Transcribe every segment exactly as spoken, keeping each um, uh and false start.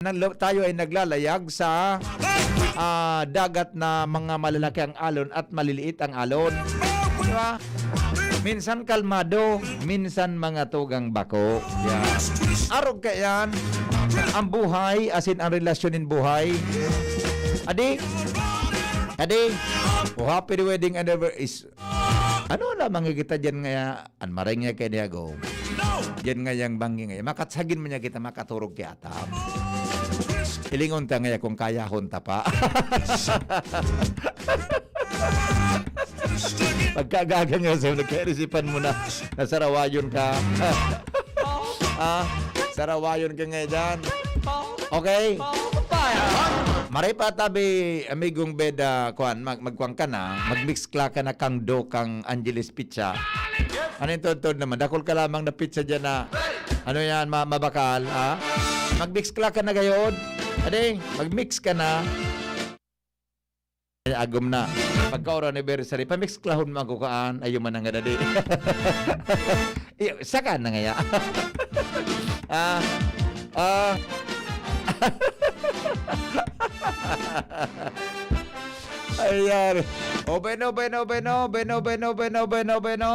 Naglo-, tayo ay naglalayag sa, ah, dagat na mga malalaki ang alon at maliliit ang alon. Di ba? Minsan kalmado, minsan mga tugang bako. Yan. Arog ka yan. Ang buhay, as in, ang relasyon nin buhay. Adi? Adi? Oh, happy wedding anniversary. Ano lamang kita dyan ngaya? An maray ngaya kay Diago. Dyan ngayang banggi ngaya. Makatsagin mo niya kita, makaturog kay Atam. Hilingon ta ngaya kung kayahon ta pa. Pagkagaga nga sa'yo, nagkairisipan mo na, nasarawayon ka. Ah, sarawayon ka nga dyan. Okay? Maray pa tabi, amigong Beda, kuan, mag-, magkuan ka na, mag-mix kla ka na kang do, kang Angeles Pizza. Ano yung tuntun naman? Dakol ka lamang na pizza dyan na, ano yan, ma-, mabakal, ha? Mag-mix kla ka na gayon. Ade, mag-mix ka na. Ay, agom na. Pagka-or anniversary, pamix klahon mo ako kaan. Ayaw man nga dadi. Iyo, saka na ngaya. Ah, ah. Ayan. O, bueno, bueno, bueno, bueno, bueno, bueno, bueno, bueno.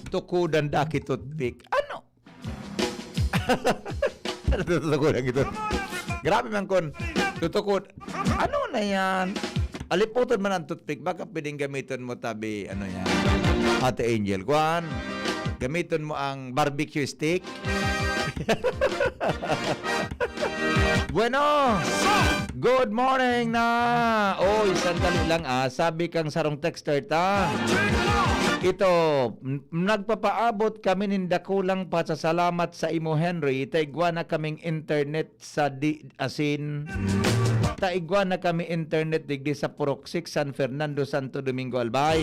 Tukudan daki toothpick. Ano? Ano, tutukod ang ito? Grabe man kon tutukod. Ano na yan? Aliputan man ang toothpick. Baka pwedeng gamiton mo tabi, ano yan? Ate Angel, kuan. Gamiton mo ang barbecue stick. Bueno! Good morning na! Oy, sandali lang, ah. Sabi kang sarong texter ta. Ito, m-, nagpapaabot kami nin dakulang pasasalamat sa imo, Henry. Ta igwa na kaming internet sa di-, asin. Ta igwa na kami internet digdi sa Purok six, San Fernando, Santo Domingo, Albay.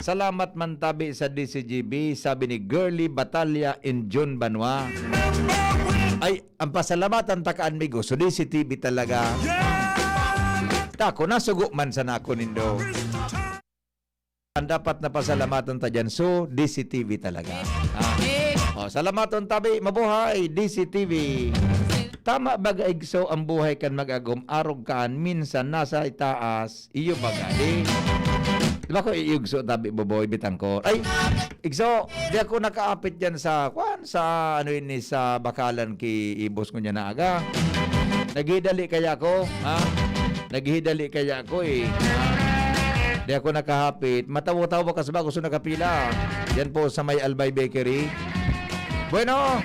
Salamat man tabi sa D C G B, sabi ni Girly Batalla in June Banwa. Ay, ang pasalamatan ta kaan, migo, so D C T V talaga. Tako, nasugo man sana ako nindo. Ang dapat na pasalamatan ta dyan, so D C T V talaga. Ah. Oh, salamaton tabi, mabuhay, D C T V. Tama baga, igso, ang buhay kan mag-agom, arog kaan, minsan nasa itaas, iyo baga, eh. Di ba ko iugso tabi, Boboy Bitangkor? Ay, igso, di ako nakaapit dyan sa, kwan, sa, ano ini, sa bakalan ki Ibos ko niya na aga. Naghidali kaya ako, ha? Naghihidali kaya ako, eh. Di ako nakahapit. Matawo-tawo ka sa bago sa nakapila. Yan po sa may Albay Bakery. Bueno,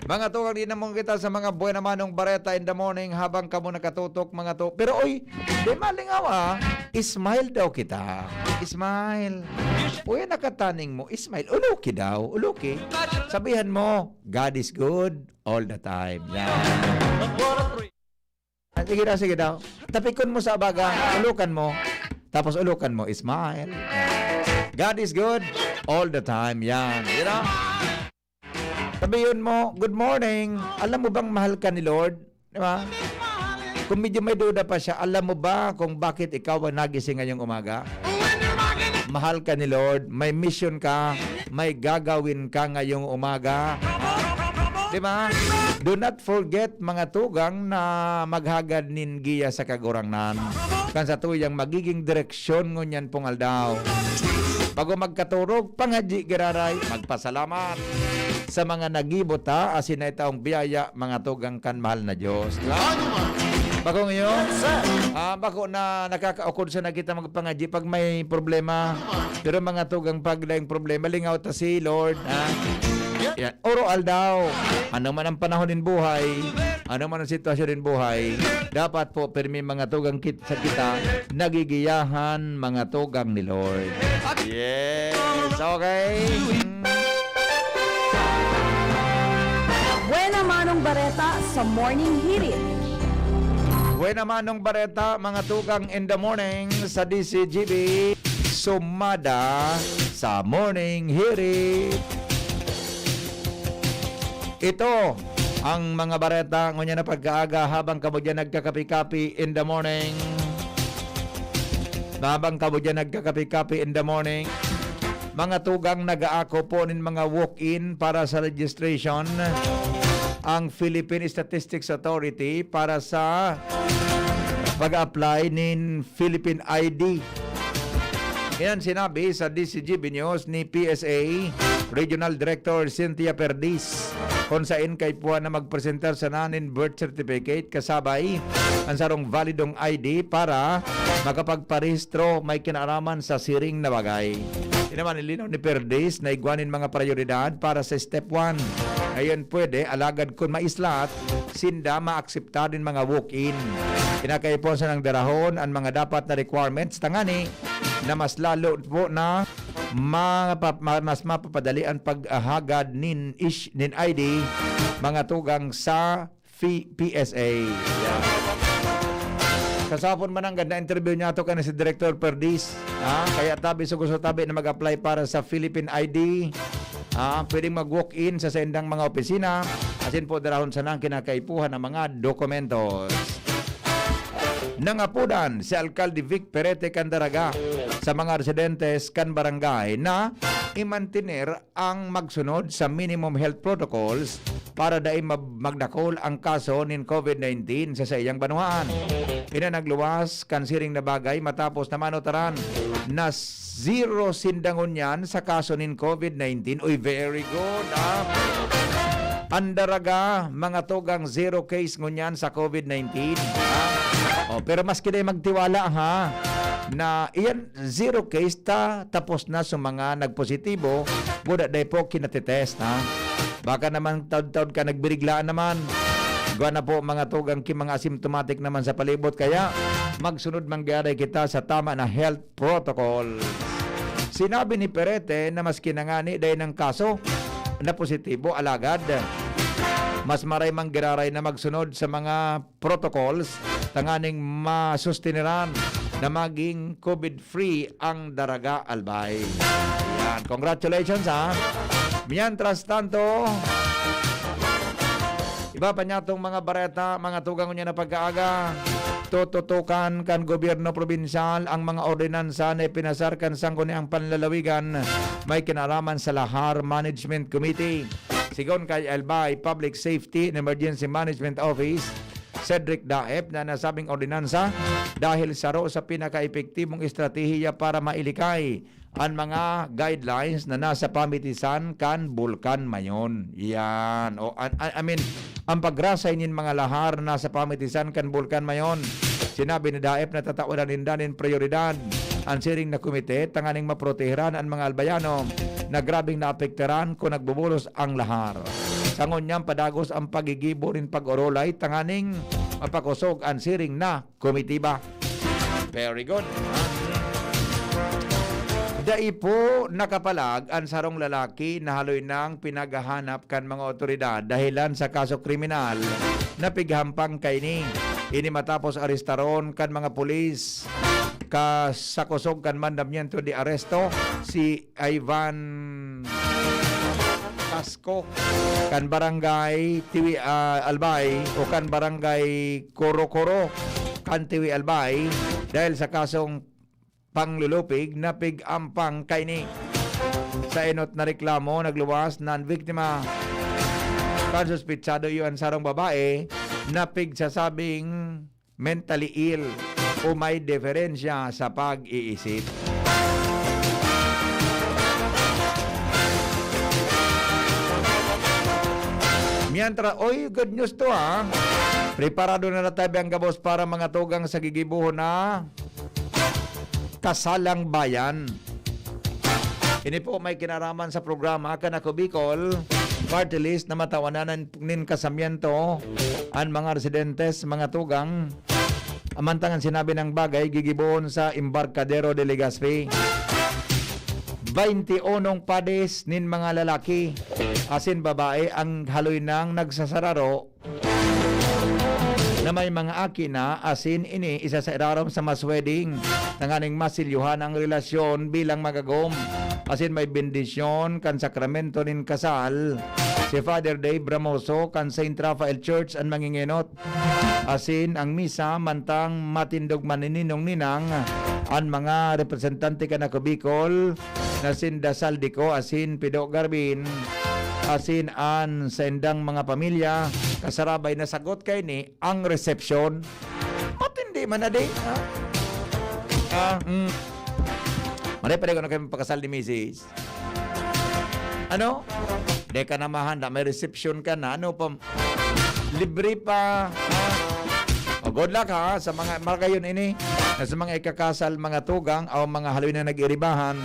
mga tugang, di naman kita sa mga buena manong bareta in the morning habang kamo nakatutok, mga to. Pero oy, di malingaw, ah. Smile daw kita. Smile. Uy, nakataning mo. Smile. Uluki daw. Uluki. Sabihan mo, "God is good all the time." Yan. Ah, sige daw, sige daw. Tapikon mo sa baga, ulukan mo. Tapos ulukan mo, smile. Yan. God is good all the time. Yan. You know? Sabihin mo, "Good morning. Alam mo bang mahal ka ni Lord?" Di ba? Kung medyo may duda pa siya, alam mo ba kung bakit ikaw ang nagising ngayong umaga? Mahal ka ni Lord, may mission ka, may gagawin ka ngayong umaga. Di ba? Do not forget, mga tugang, na maghagad nin giya sa Kagurangnan. Kan sa tuyang magiging direksyon ngunyan pong aldaw. Bago magkaturog, pangadyi giraray, magpasalamat sa mga nagibo ta, asin na itaong biyaya, mga tugang kan mahal na Diyos. Di ba? Bako ngayon, ah, bako na nakakaukod sa na kita magpangadyi pag may problema. Pero mga tugang, pag laing problema, lingaw ta si Lord, ha? Yan. Oro aldaw, ano man ang panahon nin buhay, ano man ang sitwasyon nin buhay, dapat po, pirmi mga tugang kit-, sa kita, nagigiyahan mga tugang ni Lord. Yes, okay. Buena manong bareta sa Morning Hirit. Buena manong bareta, mga tugang in the morning sa D C G B, sumada sa Morning Hirit. Ito ang mga bareta ngunyan na pagkaaga habang kamo diyan nagkakapi-kapi in the morning. Habang kamo diyan nagkakapi-kapi in the morning, mga tugang nag-aako po nin mga walk-in para sa registration. ang Philippine Statistics Authority para sa pag-apply nin Philippine I D. Yan sinabi sa D C G B News ni P S A Regional Director Cynthia Perdiz, kung sain kaipuhan na magpresentar sana nin birth certificate kasabay ang sarong validong I D para makapagparehistro may kinaraman sa siring na bagay. Ini naman, nilinaw ni Perdiz na igwa nin mga prioridad para sa step one. Ayon pwede, alagad kun maislat, sinda maakseptar nin mga walk-in. Kinakaipuhan sanang darahon an mga dapat na requirements tangani na mas lalo po na mapa-, ma-, mas mapapadali an paghahagad nin ish-, nin I D, mga tugang sa P-, P S A. Yan. Kasapon man nanggad na-interview niya to kan si Director Perdiz. Ah, kaya tabi, so gusto tabi na mag-apply para sa Philippine I D. Ah, pwedeng mag-walk-in sa saindang mga opisina, asin po darahon sana ang kinakaipuhan ng mga dokumentos. Nangapudan si Alkalde Vic Perete kan Daraga sa mga residentes kan barangay na i-mantener ang magsunod sa minimum health protocols para dai mab-, magdakol ang kaso nin COVID nineteen sa saiyang banwaan. Ini nagluwas kan siring na bagay matapos na manutaran na zero sinda ngunyan sa kaso nin COVID nineteen. Uy, very good, ah. An Daraga, mga tugang, zero case ngunyan sa COVID nineteen, ha? Oh, pero maski na magtiwala, ha, na iyan, zero case ta, tapos na sa mga nagpositibo, buda dai po kinatitest, ha? Baka naman taod-taod ka nagbiriglaan naman. Igwa na po, mga tugang, ki mga asymptomatic naman sa palibot, kaya magsunod man giraray kita sa tama na health protocol. Sinabi ni Perete na maski na ngani dai nang kaso na positibo, alagad mas maray man giraray na magsunod sa mga protocols tanganing masustineran na maging COVID-free ang Daraga, Albay. Yan. Congratulations, ha. Mientras tanto, iba pa niya tong mga bareta, mga tugang niya na pagkaaga. Tututukan kan gobyerno probinsyal ang mga ordinansa na ipinasar kan Sangguniang Panlalawigan may kinaraman sa Lahar Management Committee. Sigon kay Albay Public Safety and Emergency Management Office, Cedric Daep, na nasabing ordinansa dahil saro sa pinakaepektibong estratehiya para mailikay an mga guidelines na nasa pamitisan kan Bulkan Mayon. Yan. O, an-, an-, I mean, ang pagrasay nin mga lahar na nasa pamitisan kan Bulkan Mayon. Sinabi ni Daep na tatawan ninda nin prioridad an siring na komite tanganing maproteheran an mga Albayano na grabeng naapektaran kun nagbubulos ang lahar. Sa ngunyan, padagos ang paggigibo nin pag-orolay tanganing mapakosog an siring na komitiba. Very good. Dai po nakapalag an sarong lalaki na haloy nang pinaghahanap kan mga otoridad dahelan sa kaso kriminal na pighampang kaini. Ini matapos arestaron kan mga pulis ka sa kusog kan mandamiento de aresto si Ivan Casco, kan Barangay Tiwi, ah, Albay o kan Barangay Korokoro, kan Tiwi, Albay, dahil sa kasong panglulupig na pig-ampang kaini. Sa enot na reklamo, nagluwas na an biktima. Kan suspetsado, iyo an sarong babae na pigsasabing mentally ill o may diferensya sa pag-iisip. Mientras, oy, good news to, ha. Preparado na natabi ang gabos para mga tugang sa gigibohon na Kasalang Bayan. Ini po may kinaraman sa programa kan Ako Bicol Party List na matawanan nin kasamiento an mga residentes, mga tugang. Amantangan sinabi ng bagay, gigibohon sa Embarcadero de Legazpi. Bainti unong padis nin mga lalaki asin babae ang haloy nang nagsasararo na may mga aki na, asin ini isa sa irarom sa mas wedding, tanganing masilyuhan ang relasyon bilang magagom, asin may bendisyon kan sakramento nin kasal. Si Father Dave Ramoso kan Saint Raphael Church an mangingenot, asin ang misa mantang matindog man ni ninong ninang an mga representante kan Ako Bicol na sinda Saldico asin Pido Garbin. asin an saindang mga pamilya, kasarabay nasagot kaini ang resepsyon. Matindi man na di, ha? Ah, mm. Maray pa di ko na kayo magpakasal ni misis. Ano? Di ka na mahanda, may resepsyon ka na. Ano pa? Libre pa, ha? O, good luck, ha, sa mga magayon ini, na sa mga ikakasal, mga tugang, o mga haloy na nag-iribahan,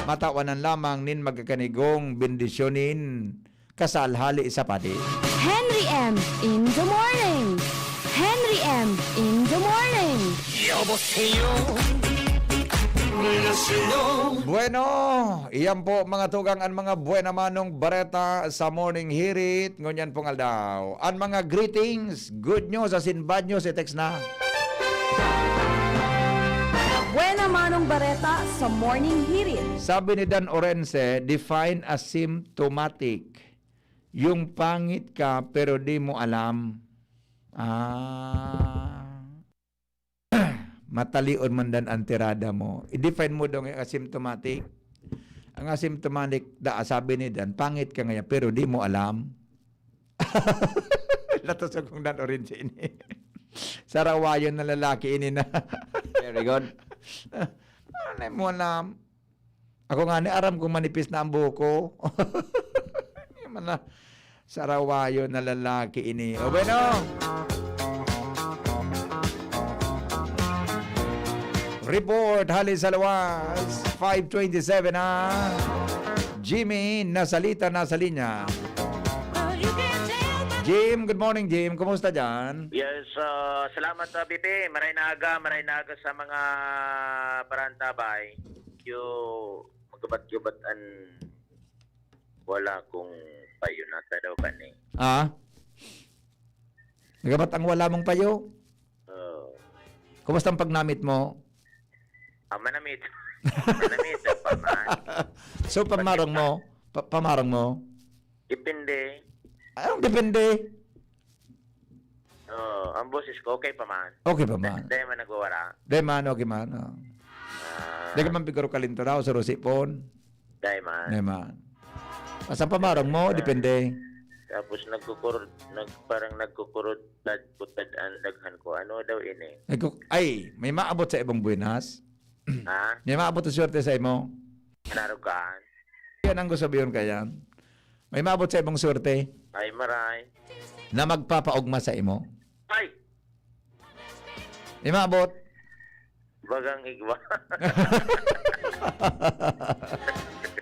matawanan lamang nin magkakanigong bendisyonin kasal hali sa padi. Henry M in the morning. Henry M in the morning. 여보세요. Bueno, iyan po, mga tugang, an mga buena manong bareta sa Morning Hirit ngunyan pong aldaw. An mga greetings, good news asin bad news, i-text na. Buena manong bareta sa Morning Hirit. Sabi ni Dan Orense, define asymptomatic. Yung pangit ka pero di mo alam. Ah. Matalion man dan ang tirada mo. I-define mo daw ang asymptomatic. Ang asymptomatic, da, sabi ni Dan, pangit ka ngayon, pero di mo alam. Latos akong Dan Orange ini. Sarawayon na lalaki ini na. Very good. Ano mo alam? Ako nga ni, aram kong manipis na ang buhok ko. Yan man na, sarawayon na lalaki ini. O bueno. Report, hali sa luwas. Five twenty-seven na. Jimmy, nasalita na sa linya. Jim, good morning, Jim. Kumusta dyan? Yes, ah, salamat sa B P. Maray na aga, maray na aga sa mga parantabay. Medyo magabat-gabat an wala kong payo na sa daw kani. Ah? Nagabat ang wala mong payo? Oh. Kumusta ang pagnamit mo? Ah, manamit. Manamit, ah, pa man. So, pamarong mo? Pa- pamarong mo? Depende. Anong depende? Oh, ang boses ko, okay pa man. Okay pa man. Dahil man nagwawara. Dahil man, okay man. Oh. Ah, Dahil ka man pigaro kalinto daw, sa rusipon. Dahil man. Dahil man. Basta pamarong mo, depende. Tapos nagkukurod, nag, parang nagkukurod, tad, kutad, ang daghan ko. Ano daw ini? Nagku- Ay, may maabot sa ibang buenas? Ha? May maabot sa swerte sa imo? Narugaan? Yan ang gusto sabihin ka yan. May maabot sa ibang swerte Ay, maray. na magpapaugma sa imo. Ay! May maabot. Bagang igwa.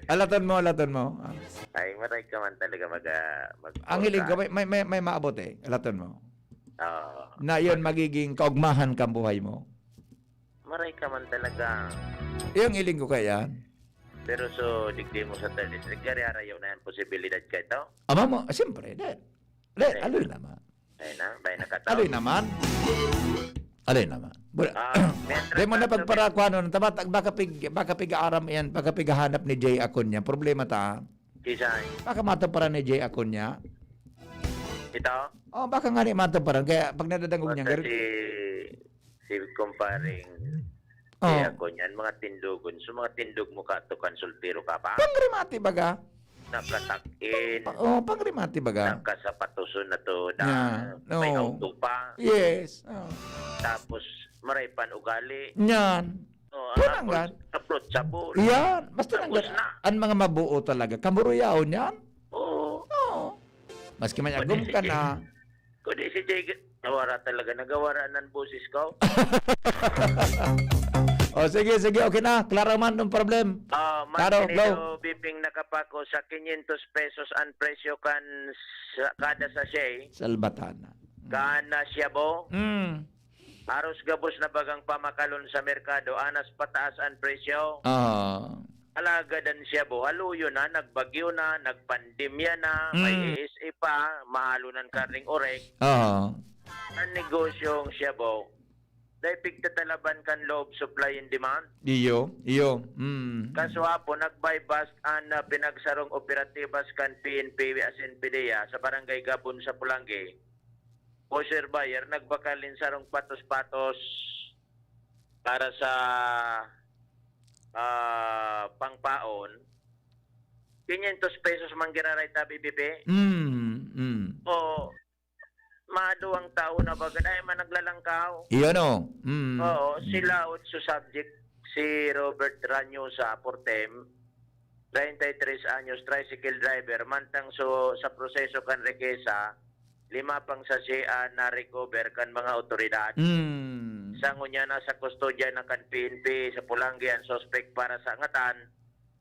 Alaton mo, alaton mo. Ah. Ay, maray ka man talaga mag, ah, mag Ang hiling ko, may, may, may, may maabot eh. Alaton mo. Oo. Na yun, magiging kaugmahan kang buhay mo. Maray ka man talaga. Yung hiling ko kaya yan. Pero so, digdi mo sa third district, gari arayo na yan posibilidad ka ito? Ama mo, siyempre, dahil. Dahil, aloy naman. Ay na, bay nakataw. Aloy naman. Aloy naman. Bula, Ah, may di mo na trabaho pagparakuan nun. Tama, baka pig, baka pig-aaram yan, baka pighahanap ni Jay Acuña. Problema ta. Kisay. Baka matuparan ni Jay Acuña. Ito? Oh, baka nga ni matuparan. Kaya pag nadadangog niya, Basta gari- si, si kumparing Oh. Kaya ko niyan, mga tindugon. So, mga tindog mo ka, tukan, soltero ka pa? Pangrimati baga. Nakatak-in, Pa- oh, pangrimati baga. Nakasapatoson na to, Yeah. na may No. auto pa. Yes. Oh. Tapos, maray pan ugali. Yan. Oh, Yan ang gan- Approachable. Yan. Basta nang Tapos na. Ang mga mabuo talaga. Kamuruyaon yan. Oo. Oo. Maski may agom ka na. Kundi si Jay, nawara talaga. Nagawara ng boses ko. O, sige, sige. Okay na. Klaro man ang problem. Ah, Klaro, Martinello, biping nakapako sa quinientos pesos ang presyo kan sa, kada sachet. Salbatana. Kan na shabu. Mm. Haros gabos na bagang pamakalon sa merkado. Anas pataas ang presyo. Ah. Alagad ang shabu, haluyo na, nagbagyo na, nagpandemya na, may Mm. E S A pa, mahalonan karning orek. Ah. Ang negosyong shabu, dahil pigtatalaban kan loob, supply and demand. Iyo, iyo. Mm. Kaso hapo, nag-buy-bust ang, ah, pinagsarong operatibas kan P N P asin PDEA sa Barangay Gabon sa Polangui. Kosher buyer, nagbakal nin sarong patos-patos para sa, ah, pangpaon. Quinientos pesos man giraray ta, B B P. Mm, mm. Oo. Maduwang taon na baga, dai man naglalangkaw. Iyon, oh. Mm. Oo, Mm. sila otso subject, si Robert Ranyosa, Portem, treinta y tres anyos, tricycle driver, mantang so, sa proseso kan rikesa, lima pang sasya na-recover kan mga otoridad. Mm. Sa ngunyan, nasa kustodya na kan P N P sa Polangui an suspek para sa ngatan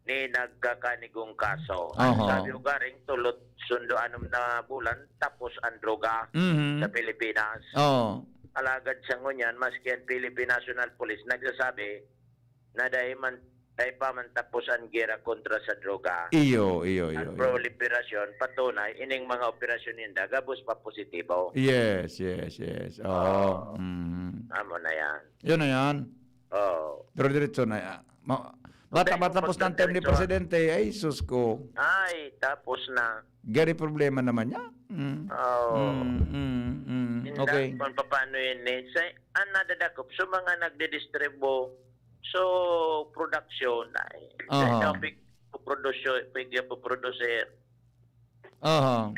ni nagkakanigong kaso. Ang Aha. sabi ko garing, tulot sundo anom na bulan, tapos ang droga Mhm. sa Pilipinas. Oo. Alagad sa ngunyan, maski ang Philippine National Police nagsasabi na dai man, dai pa man tapos ang gera kontra sa droga. Iyo, iyo, iyo, Ang iyo. proliferasyon, patunay, ining mga operasyon ninda, gabos pa positibo. Yes, yes, yes. Oo. Oo. Mhm. Amo na yan. Yun na yan. Oo. Pero diretso na yan. Ma-, Hindi, bata-bata kung tapos ng term ni pagkadiretso, ah. Presidente, ay, sus ko. Ay, tapos na. Gari problema naman niya. Mm. Oo. Mm, mm, mm. Inda, Okay. kung paano yun eh. Sa, ang nadadakop, sa mga nagdidistribo, so, production, ay, Aha. sa topic, producer, pwede po producer. Aha.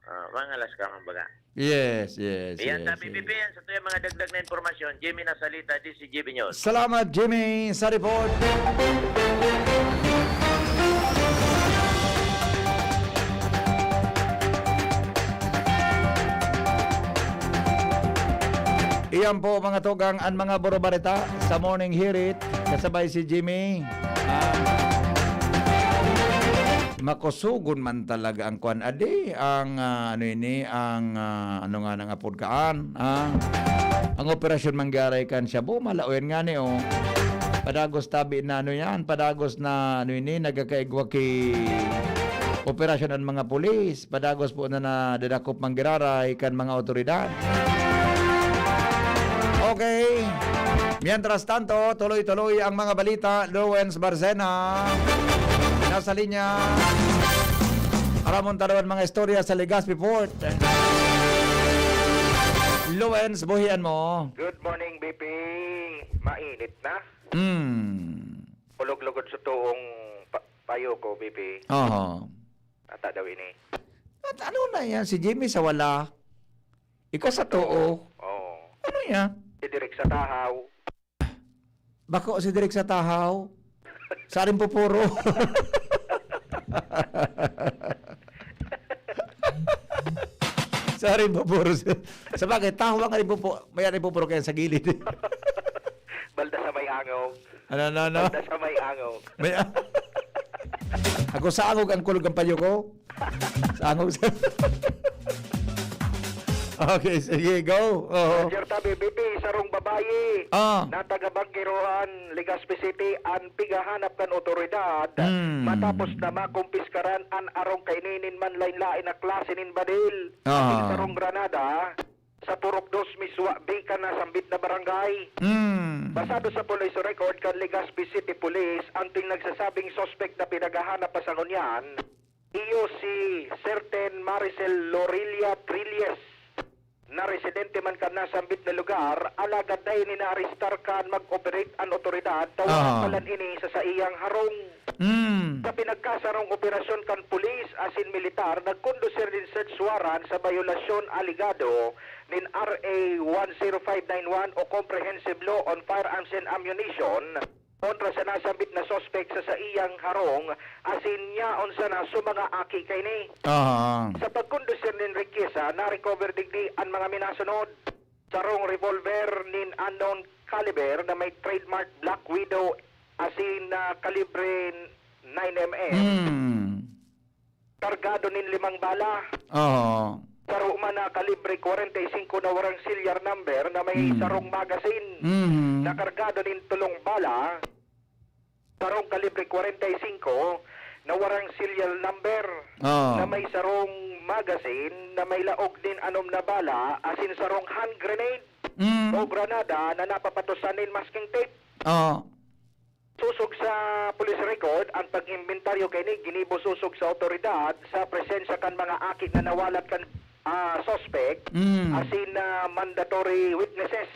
Ah, mga alas ka, mga baga. Yes, yes, Iyan yes, sa yes. P P P, yan sa tuya mga dagdag na impormasyon. Jimmy Nasalita, D C G B News. Salamat, Jimmy, sa report. Iyan po, mga tugang, ang mga borobarita sa Morning Hirit, kasabay si Jimmy. Ah. Makusugon man talaga ang kwan. Adi, ang, ah, ano ini, ang, ah, ano nga nang apod kaan, ah? Ang operasyon manggaray kan shabu, malawen nga ni, oh. Padagos tabi na ano yan, padagos na ano ini, nagkakaigwa ki operasyon ang mga pulis. Padagos po na nadadakop manggiraray kan mga otoridad. Okay. Mientras tanto, tuloy-tuloy ang mga balita. Lawrence Barcena, nasa linya. Aramon tarawan mga istorya sa Legazpi Port. Lawrence, buhian mo. Good morning, B P. Mainit na. Hmm. Ulog-lugod sa tuong pa-, payo ko, B P. Oho. Ata daw ini. At ano na yan? Si Jimmy sa wala. Ikaw sa too. Oo. Ano yan? Si Direk sa tahaw. Bako si Direk sa tahaw. Sa aring pupuro. Sa aring pupuro. Sa bagay, tahaw ang aring pupu-, may aring pupuro kaya sa gilid. Balda sa may angaw. Ano, ano, ano? Balda sa may angaw. May, ako sa angog ang kulog ang payo ko. Sa angog sa Okay, sige, go. Oo. Roger Tabi, B P, sarong babayi Ah. na taga Bangkirohan, Legazpi City, an pigahanap kan otoridad Mm. matapos na makumpiskaran an arong kaini nin manlain-lain na klase nin badil. Ah. Asin sarong granada sa purok dos miswa, bika na sambit na barangay. Mm. Basado sa police record kan Legazpi City Police, anting nagsasabing suspect na pinaghahanap pa sa ngunyan, iyo si certain Maricel Lorilia Trilles, na residente man kan nasambit na lugar, alagad dai ini naarestar kan mag-operate an otoridad ta wala Aha. pa lan ini sa saiyang harong. Mm. Sa pinagkasarong operasyon kan pulis asin militar, nagkondusir nin search warrant sa bayolasyon alegado nin R A one zero five nine one o Comprehensive Law on Firearms and Ammunition kontra sa nasambit na suspek sa saiyang harong asin yaon sana sa mga aki kaini. Aha. Sa pagkondusir nin rikesa, na-recover digdi an mga minasunod: sarong revolver nin unknown caliber na may trademark Black Widow asin, ah, kalibre nine M M. Mm. Kargado nin limang bala. Oo. Saro man na kalibre kwarenta y singko na warang serial number na may Mm. sarong magazine Mhm. na kargado nin tulong bala. Sarong kalibre kwarenta y singko na warang serial number Oo. na may sarong magazine na may laog nin anom na bala asin sarong hand grenade Mm. o granada na napapatusan nin masking tape. Oo. Sosog sa police record, ang pag-imbentaryo kaini ginibo sosog sa awtoridad sa presensya kan mga aki na nawalat kan, ah, suspect, Mm. asin, ah, mandatory witnesses.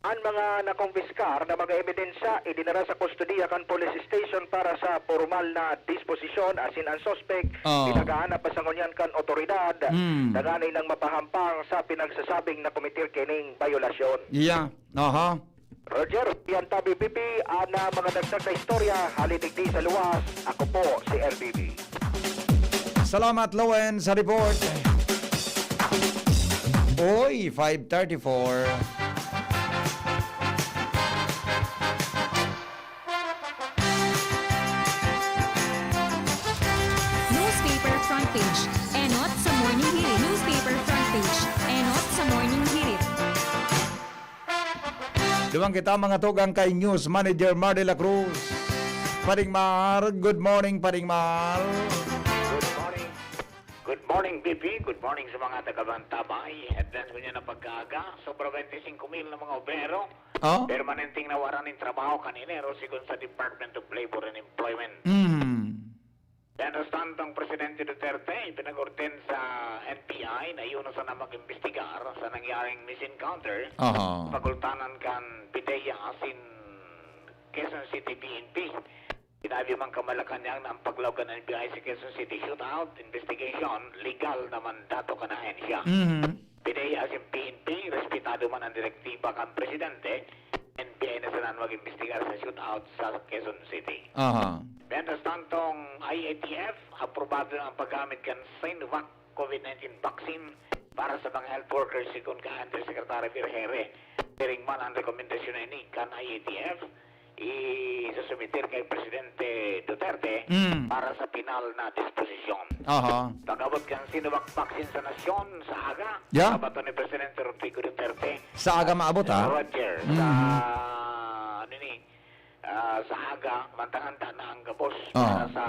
An mga nakumpiskar na mga ebidensya idinara sa kustodiya kan police station para sa pormal na disposisyon, asin an suspek Oh. pinagahanap pa sa ngunyan kan otoridad, Hmm. tanganing mapahampang sa pinagsasabing nakometer kining bayolasyon. Yeah. Aha. Roger, yan tabi, Pipi, an, ah, mga dagdag na istorya, hali digdi sa luwas. Ako po si R B B. Salamat, Lowen, sa report. Oy, five thirty-four. Newspaper front page. Enot sa Morning Hirit. Newspaper front page. Enot sa Morning Hirit. Duman kita, mga tugang, kay News Manager Mar de la Cruz. Paring Mar, good morning, Paring Mar. Good morning. Good morning, B P. Good morning sa mga taga-Bantabay. Headlines ko niya na pagkaaga. Sobra twenty-five mil na mga obrero. Oh? Permanenteng nawaran nin trabaho kan Enero, sigon sa Department of Labor and Employment. Mm. Mientras tanto, ang Presidente Duterte ipinag-orden sa N B I na iyo na sana mag-imbestigar sa nangyaring misencounter Aha. sa pagultanan kan PDEA asin Quezon City P N P. Sinabi man kan Malacañang na ang paglaog kan N B I sa Quezon City shootout investigation, legal na mandato kan ahensya. Mhm. PDEA asin P N P, respetado man ang direktiba kan Presidente, N B I na sana mag-imbestigar sa shootout sa Quezon City. Aha. Mientras tanto, ang I A T F, aprobado na ang paggamit kan Sinovac COVID nineteen vaccine para sa mga health workers, sigon kan Undersecretary Vergeire. Siring man ang rekomendasyon na ini kan I A T F, isusumiter kay Presidente Duterte Mm. para sa pinal na disposisyon. Aha. Pag-abot kan Sinovac vaccine sa nasyon sa aga, Yeah. sabaton ni Presidente Rodrigo Duterte. Sa aga maabot, ha? Roger, sa, Mm. ano ni, ah, sa aga, mantang handa na ang gabos Oo. para sa,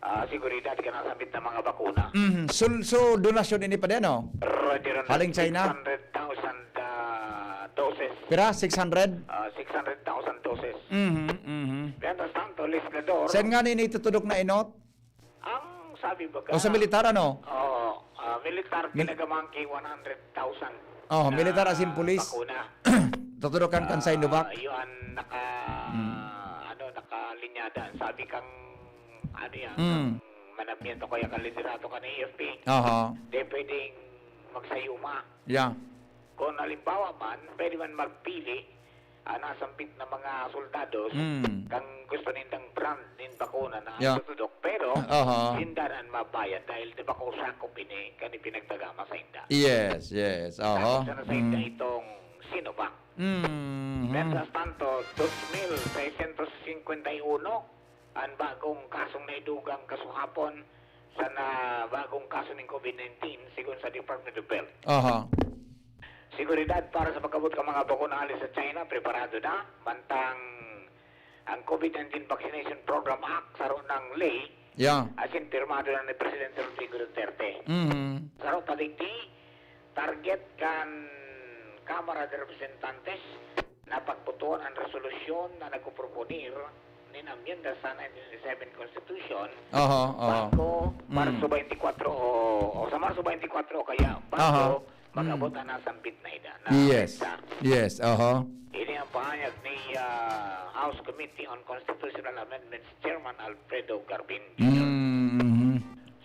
ah, seguridad kan nasambit na mga bakuna. Mhm. So, so, donasyon ini pa din, no? Roger, Haling China? six hundred thousand, ah, doses. Pira? Six hundred? Ah, six hundred thousand doses. Mhm, mhm. Mientras tanto, legislador. Saan nga nini itutudok na enot? Ang sabi ba ka? O sa militar, ano? Oo, ah, militar, Mil- pinagaman ki one hundred thousand Oh, na militar asin pulis. bakuna. Tutudokan kan Ah, Sinovac. Yun, naka, Hmm. ano, nakalinyada. Ang sabi kang, ano yan, Mm. kang manamiento kaya kan liderato kan A F P. Aha. Di pwedeng magsayuma. Yeah. Kung halimbawa man, pwede man magpili ang nasambit na mga soldados, Mm. kang gusto nindang brand nin bakuna na Yeah. tutudok, pero Aha. sinda na an mabayad dahil di ba kung sakop ini kan ipinagtagama sa inda. Yes, yes. Aha. Sakop sana sa inda Mm. itong Sinovac. Mm. Mientras tanto, dos mil seiscientos cincuenta y uno, an bagong kasong naidugang kasuhapon sa na bagong kaso nin COVID nineteen, sigon sa Department of Health. Aha. Seguridad para sa pag-abot kan mga bakuna hali sa China, preparado na. Mantang ang COVID nineteen Vaccination Program Act, saro nang ley, Yeah. asin pirmado na ni Presidente Rodrigo Duterte. Mhm. Saro pa digdi, target kan Kamara de Representantes na pagbotohan an resolusyon na nagpoproponer nin amyenda sa nineteen eighty-seven Constitution Aha, aha. bago Mm. Marso twenty-four o, o sa Marso twenty-four kaya bago Aha. mag-abot Mm. ang nasambit na ida, na Yes. petsa. Yes, aha. Ini ang pahayag ni, ah, House Committee on Constitutional Amendments Chairman Alfredo Garbin Junior. Mm, mhm.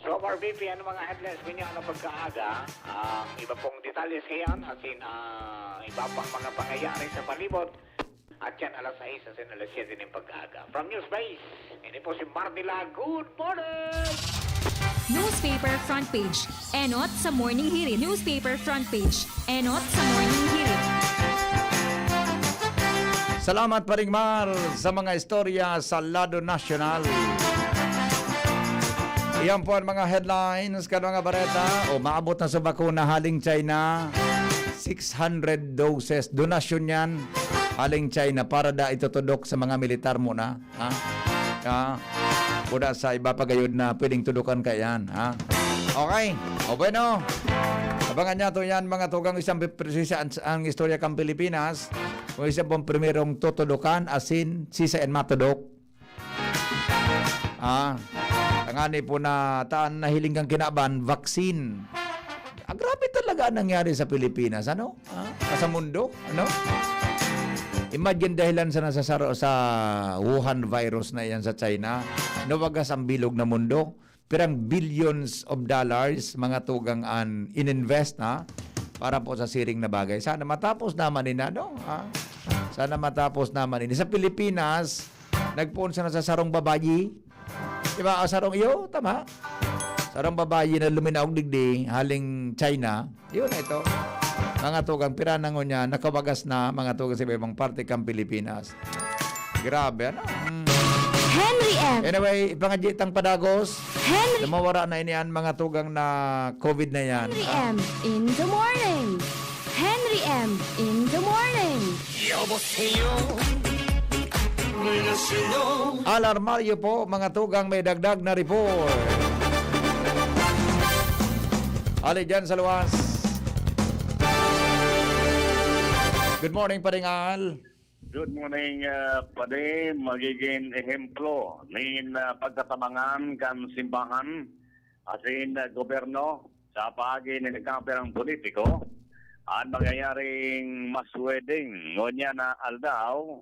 So, R B P, ano mga headlines ninyo? Ano pagkaaga? Ang iba pong detalye sa iyan, asin, ah, iba pang mga pangyayari sa palibot. At yan, alas sais asin alas siyete nin pagkaaga. From News Base, ini po si Marnila. Good morning! Newspaper front page. Enot sa Morning Hirit. Newspaper front page. Enot sa Morning Hirit. Salamat, Paring Mar, sa mga istorya sa lado nasyonal. Iyan po ang mga headlines kan mga bareta. Umaabot na sa bakuna haling China. Six hundred doses. Donasyon yan. Haling China para da itutudok sa mga militar muna. Ha? Ha? Kuda sa iba pa gayod na pwedeng tudukan kaiyan, ha? Okay. O bueno. Abangan niya to yan, mga tugang, isang presisa ang, ang istorya kang Pilipinas. Kung isa pong primerong tutudukan, asin, sisa yan matudok. Ah, tangani po na taan nahiling kang kinaban, vaccine. Ah, grabe talaga ang nangyari sa Pilipinas, ano? Ah, sa mundo, ano? Imagine dahilan sa nasasaro sa Wuhan virus na iyan sa China, nawagas ang bilog na mundo. Pirang billions of dollars, mga tugang, an ininvest, ha? Para po sa siring na bagay. Sana matapos naman ini, ano, ha? Sana matapos naman ini. Sa Pilipinas, nagpoon sana sa sarong babayi. Di ba? Ah, sarong iyo, tama. Sarong babayi na luminaog digdi, haling China. Yun, ito. Mga tugang, pira na ngunyan, nakawagas na, mga tugang, sa iba-ibang parte kang Pilipinas. Grabe, ano? Mm. Henry M. Anyway, ipangadyi tang padagos. Henry. Na mawara na ini an mga tugang na COVID na yan. Henry Ah. M in the morning. Henry M in the morning. 여보세요. 안녕하세요. Alarmaryo po, mga tugang, may dagdag na report. Ali dyan sa luwas. Good morning, Paring Al. Good morning, ah, Padi. Magiging ehemplo nin, ah, pagkatabangan kan simbahan asin, ah, gobyerno sa paagi nin nagkakaperang politiko an mangyayaring mass wedding ngunyan na aldaw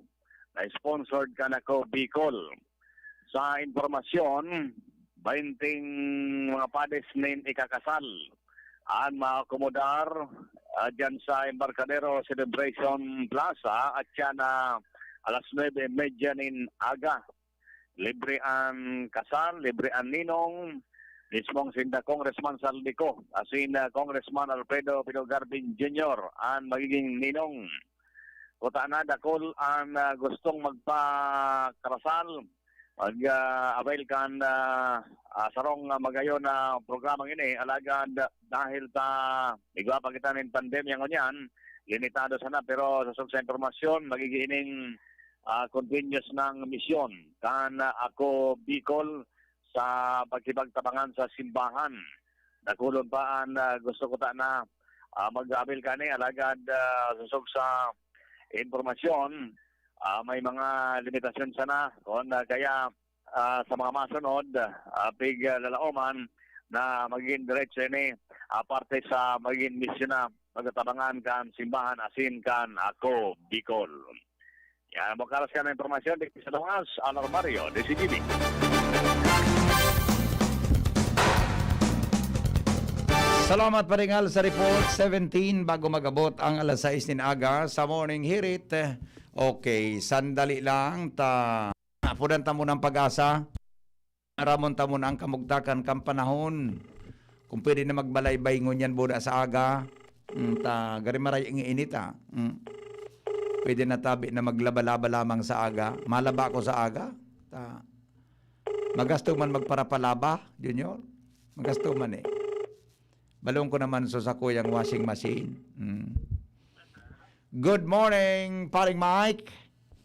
na sponsored kan Ako Bicol. Sa impormasyon, bainting mga padis nin ikakasal an maakomodar, ah, dyan sa Embarcadero Celebration Plaza at siya na alas nuebe y media nin aga. Libre an kasal, libre an ninong, mismong sinda Congressman Zaldy Co, asin, ah, Congressman Alfredo Pino Garbin Junior an magiging ninong. Kuta na, dakul an, ah, gustong magpakarasal, mag, ah, avail kan, ah, ah, sarong, ah, magayon na programang ini. Alagad dahil ta igwa pa kita nin pandemya ngunyan, limitado sana, pero sa sosog sa impormasyon, magiging ining, ah, continuous nang misyon kan, ah, Ako Bicol sa pakikipagtabangan sa simbahan. Dakulon pa an, ah, gusto kuta na, ah, mag-avail kani, alagad, ah, sosog sa impormasyon, ah, may mga limitasyon sana. Kun, ah, kaya, ah, sa mga masunod, ah, pig, ah, lalaoman na magiging diretso ini, ah, parte sa magiging misyon na magtatabangan kan simbahan asin kan Ako Bicol. Yan, bukaras ka na impormasyon, di sa luwas, Alarmario, di si Jimmy. Salamat, Paring Al, sa report. Seventeen, bago mag-abot ang alas sais nin aga sa Morning Hirit. Okay, sandali lang, ta, apudan ta muna ang Pag-asa. Aramon ta muna ang kamugtakan kan panahon. Kung pwede na magbalaybay ngunyan buda sa aga, mm, ta, gari maray ang init, ah. Mm. Pwede na tabi na maglaba-laba lamang sa aga. Malaba ako sa aga. Ta, magasto man magparapalaba, Junior. Magasto man eh. Balong ko naman sa sakuyang washing machine. Mm. Good morning, Paring Mike.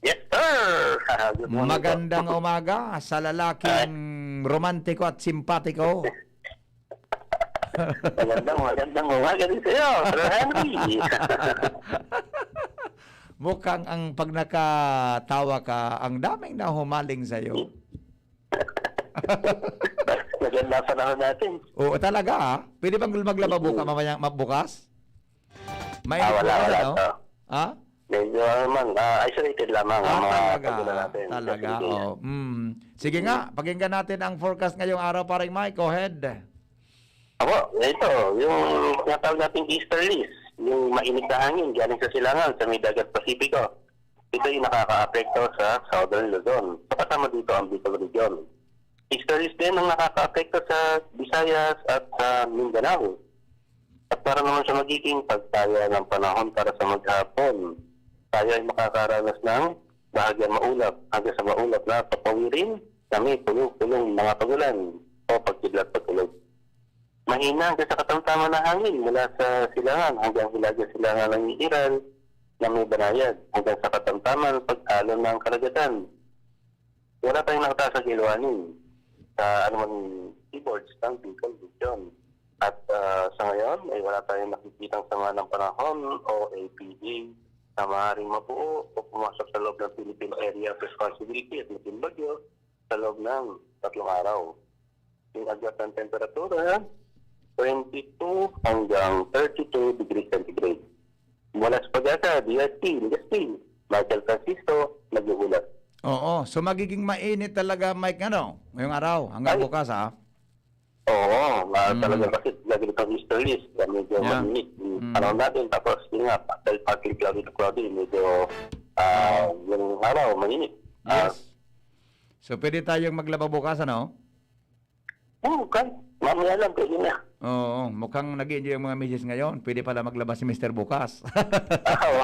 Yes, sir. Good morning po. Magandang umaga sa lalaking romantiko at simpatiko. Magandang, magandang umaga din sa'yo, Sir Henry. Mukhang ang pag nakatawa ka, ang daming nahumaling sa'yo. Maganda ang panahon natin. Oo, talaga, ah. Pwede bang maglaba buka, mamaya, ma-, bukas? Mainit bukas, wala, ano? Ah, wala to. Ha? Medyo, ano man, ah, isolated lamang ang mga pag-ulan natin. Ah, talaga? Talaga, oh. Mm. Sige nga, pakinggan natin ang forecast ngayong araw, Paring Mike. Go ahead. Apo, ito, yung tinatawag nating easterlies, yung mainit na hangin galing sa silangan sa may dagat Pasipiko. Ito yung nakakaapekto sa Southern Luzon. Kasama dito ang Bicol Region. Easterlies din ang nakakaapekto sa Visayas at sa Mindanao. At para naman sa magiging pagtaya ng panahon para sa maghapon, tayo ay makakaranas ng bahagyang maulap hanggang sa maulap na papawirin na may pulo-pulong mga pagulan o pagkidlat-pagkulog. Mahina hanggang sa katamtaman na hangin mula sa silangan hanggang hilaga silangan ng Iiral na may banayad hanggang sa katamtaman pag-alon ng karagatan. Wala tayong nakataas na kiluanin sa anumang seaboards ng Bicol Region. At, ah, sa ngayon ay wala tayong nakikitang sama ng panahon o A P D na maaaring mabuo o pumasok sa loob ng Philippine Area of Responsibility at maging bagyo sa loob ng tatlong araw. Yung agwat ng temperatura, twenty-two hanggang thirty-two degrees centigrade. Mula sa Pag-asa, D R T, Legazpi, Michael Francisco, nag-uulat. Oo. So, magiging mainit talaga, Mike, ano, ngayong araw, hanggang Ay. bukas, ha? Oo, ah, Mm. talaga kasi lagi nitong easterlies, na medyo Yeah. mainit. Yung Mm. panahon natin, tapos yun nga, dahil partly cloudy to cloudy, medyo, ah, Oo. yung araw, mainit. Ah. Yes. So, pwede tayong maglaba bukas, ano? Oo, kan. Mamaya lang, pwede na. Oo, mukhang nag-i-enjoy ang mga misis ngayon. Pwede pala maglaba si Mister bukas. Ah, oo.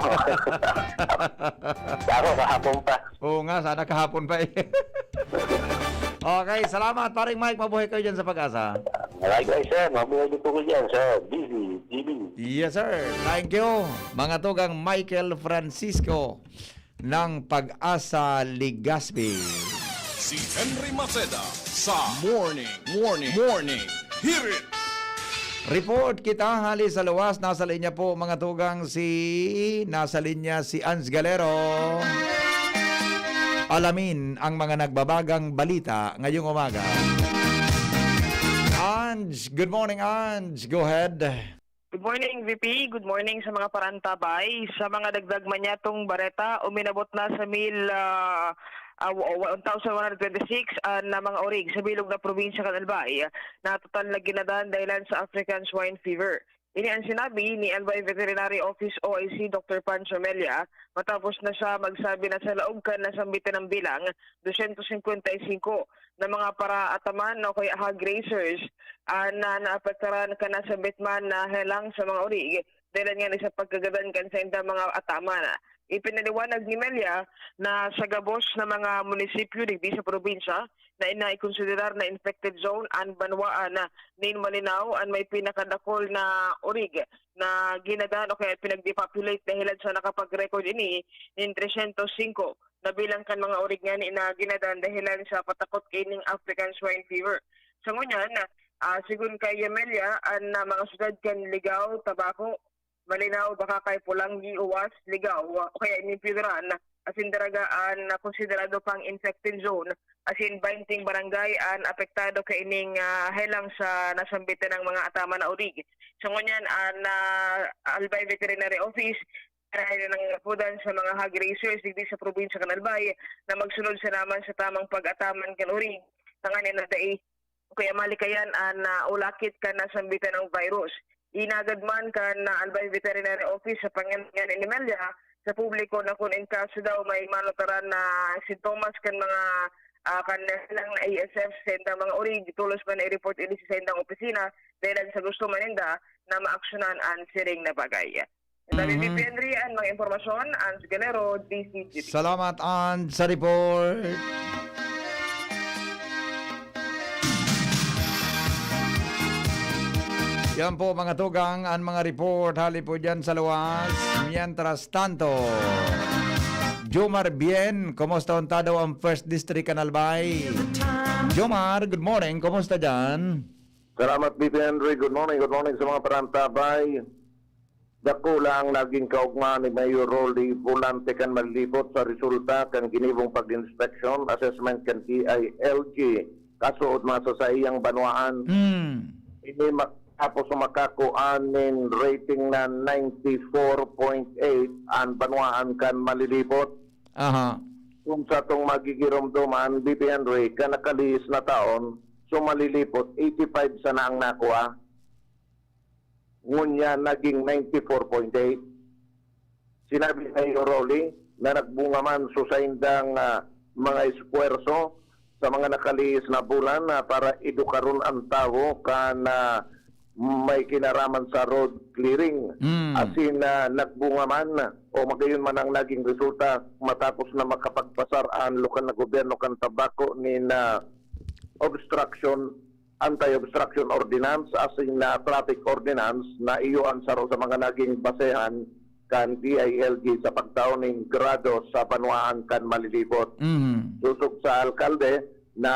Ako, kahapon pa. Oo nga, sana kahapon pa eh. Okay, salamat, Paring Mike. Mabuhay kayo dyan sa Pag-asa. Likewise, sir. Mabuhay din po ko dyan sa D Z T V. Yes, sir. Thank you, mga tugang Michael Francisco ng Pag-asa, Legazpi. Si Henry Maceda sa Morning, Morning, Morning Hirit. Report kita hali sa luwas. Nasa linya po, mga tugang, si, nasa linya si Ans Galero. Alamin ang mga nagbabagang balita ngayong umaga. Ange, good morning, Ange. Go ahead. Good morning, V P. Good morning sa mga parantabay. Sa mga dagdag manyatong bareta, uminabot na sa mil, ah, ah, wa-, wa-, one thousand one hundred twenty-six, ah, na mga orig sa bilog na probinsya kan Albay na total na ginadan dahilan sa African Swine Fever. Ini ang sinabi ni Albay Veterinary Office O I C Doctor Pancho Mella matapos na siya magsabi na sa laog kan nasambitan ng bilang, dosyentos singkwenta y singko na mga paraataman o kaya hog raisers, ah, na naapektaran kan nasambit man na helang sa mga orig, dahilan ngani sa pagkagadan kan saindang mga ataman. Ipinaliwanag ni Mella na sa gabos na mga munisipyo digdi sa probinsya na inaikonsiderar na infected zone an banwaan nin Malinao, an may pinakadakul na orig na ginadan o kaya pinag-depopulate dahilan sa nakapag-record ini nin tresyentos singko na bilang kan mga orig ngani na ginadan dahilan sa patakot kaining African Swine Fever. Sa ngunyan, ah, sigon kay Yamelia, an, ah, mga syudad kan Ligao, Tabaco, Malinao, Bacacay, Polangui, Uwas, Ligao, o kaya ini Piuran, asin Daraga an, ah, konsiderado pang infected zone, asin baynting barangay an apektado kaining, ah, helang sa nasambitan ng mga ataman na orig. Sa ngunyan, an, ah, Albay Veterinary Office, dahil nangangapodan sa mga hog raisers digdi sa probinsya kan Albay na magsunod sana man sa tamang pag-ataman kan orig, tanganing na dai o kaya malikayan an, ah, ulakit kan nasambitan ng virus. Inagad man kan, ah, Albay Veterinary Office sa pangenyan ni Melia sa publiko na kun in kaso daw may manutaran na sintomas kan mga, ah, kan helang A S F sa saindang mga orig, tolos man i-report ini sa saindang opisina, dahil sa gusto man ninda na maaksyonan an siring na bagay. Ang dami, Mhm. V P Henry, ang mga impormasyon, Ange Galero, D Z T V. Salamat, Ange, sa report. Yan po, mga tugang, ang mga report hali po dyan sa luwas. Mientras tanto, Jomar Bien, kumusta unta daw ang First District kan Albay? Jomar, good morning. Kumusta dyan? Salamat, V P Henry. Good morning, good morning sa mga parantabay. Dakula ang naging kaugma ni Mayor Rolly Volante kan Malilipot sa resulta kan ginibong pag-inspeksyon, assessment kan D I L G, kasuod man sa saiyang banwaan. Hmm. Ini matapos makakuan nin rating na ninety-four point eight an banwaan kan Malilipot. Aha. Kung sa atong magigiromdoman, V P Henry, kan nakalihis na taon, so Malilipot, eighty-five sana ang nakua. Ngunyan naging ninety-four point eight. Sinabi ni Mayor Rolly na nagbunga man sa saindang, ah, mga esfuerso sa mga nakalihis na bulan na para edukaron ang tawo kan, ah, may kinaraman sa road clearing. Mm. Asin, ah, nagbunga man o magayon man ang naging resulta matapos na makapagpasar ang lokal na gobyerno kan Tabaco nin, ah, obstruction anti-obstruction ordinance asin na traffic ordinance na iyo an saro sa mga naging basehan kan D I L G sa pagtao nin grado sa banwaan kan Malilipot. Mhm. Sosog sa alkalde na,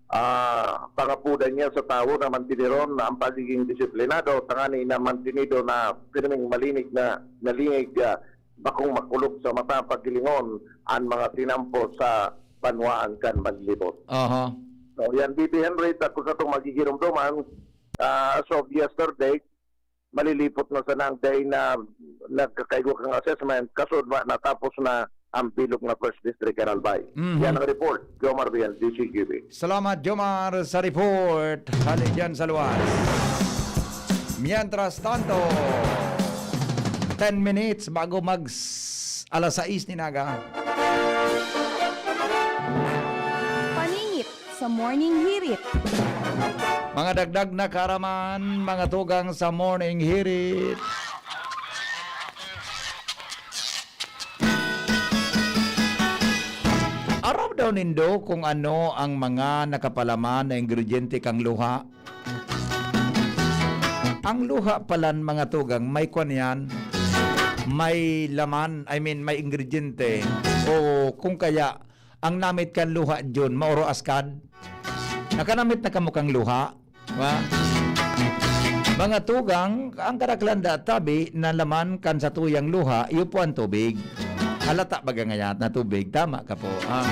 ah, pangapodan niya sa tawo na mantineron na ang pagiging disiplinado tangani na mantinido na pirming malinig na nalingig, ah, bakong makulog sa mata paghilingon an mga tinampo sa banwaan kan Malilipot. Aha. So, yan, V P Henry, takos atong magigiromdoman, ah, as of yesterday, Malilipot na sana ang day na nagkakaigwa kang assessment, kasod ba natapos na ang bilog na First District kan Albay. Mhm. Yan ang report, Jomar Biel, D C Q B. Salamat, Jomar, sa report. Hali dyan sa luwas. Mientras tanto, ten minutes bago mag s-, alas sais nin aga. Paningit sa Morning Hirit. Mga dagdag na kaaraman, mga tugang sa Morning Hirit. Aram daw nindo kung ano ang mga nakapalaman na ingrediente kan luha? Ang luha palan, mga tugang, may kwan yan, may laman, I mean, may ingrediente. O kung kaya, ang namit kan luha, Jun, maoro askad. Nakanamit na kamo kan luha? Wa? Mga tugang, ang karaklan da tabi na laman kan satuyang luha, iyo po ang tubig. Halata baga ngayat na tubig, tama ka po. Ah.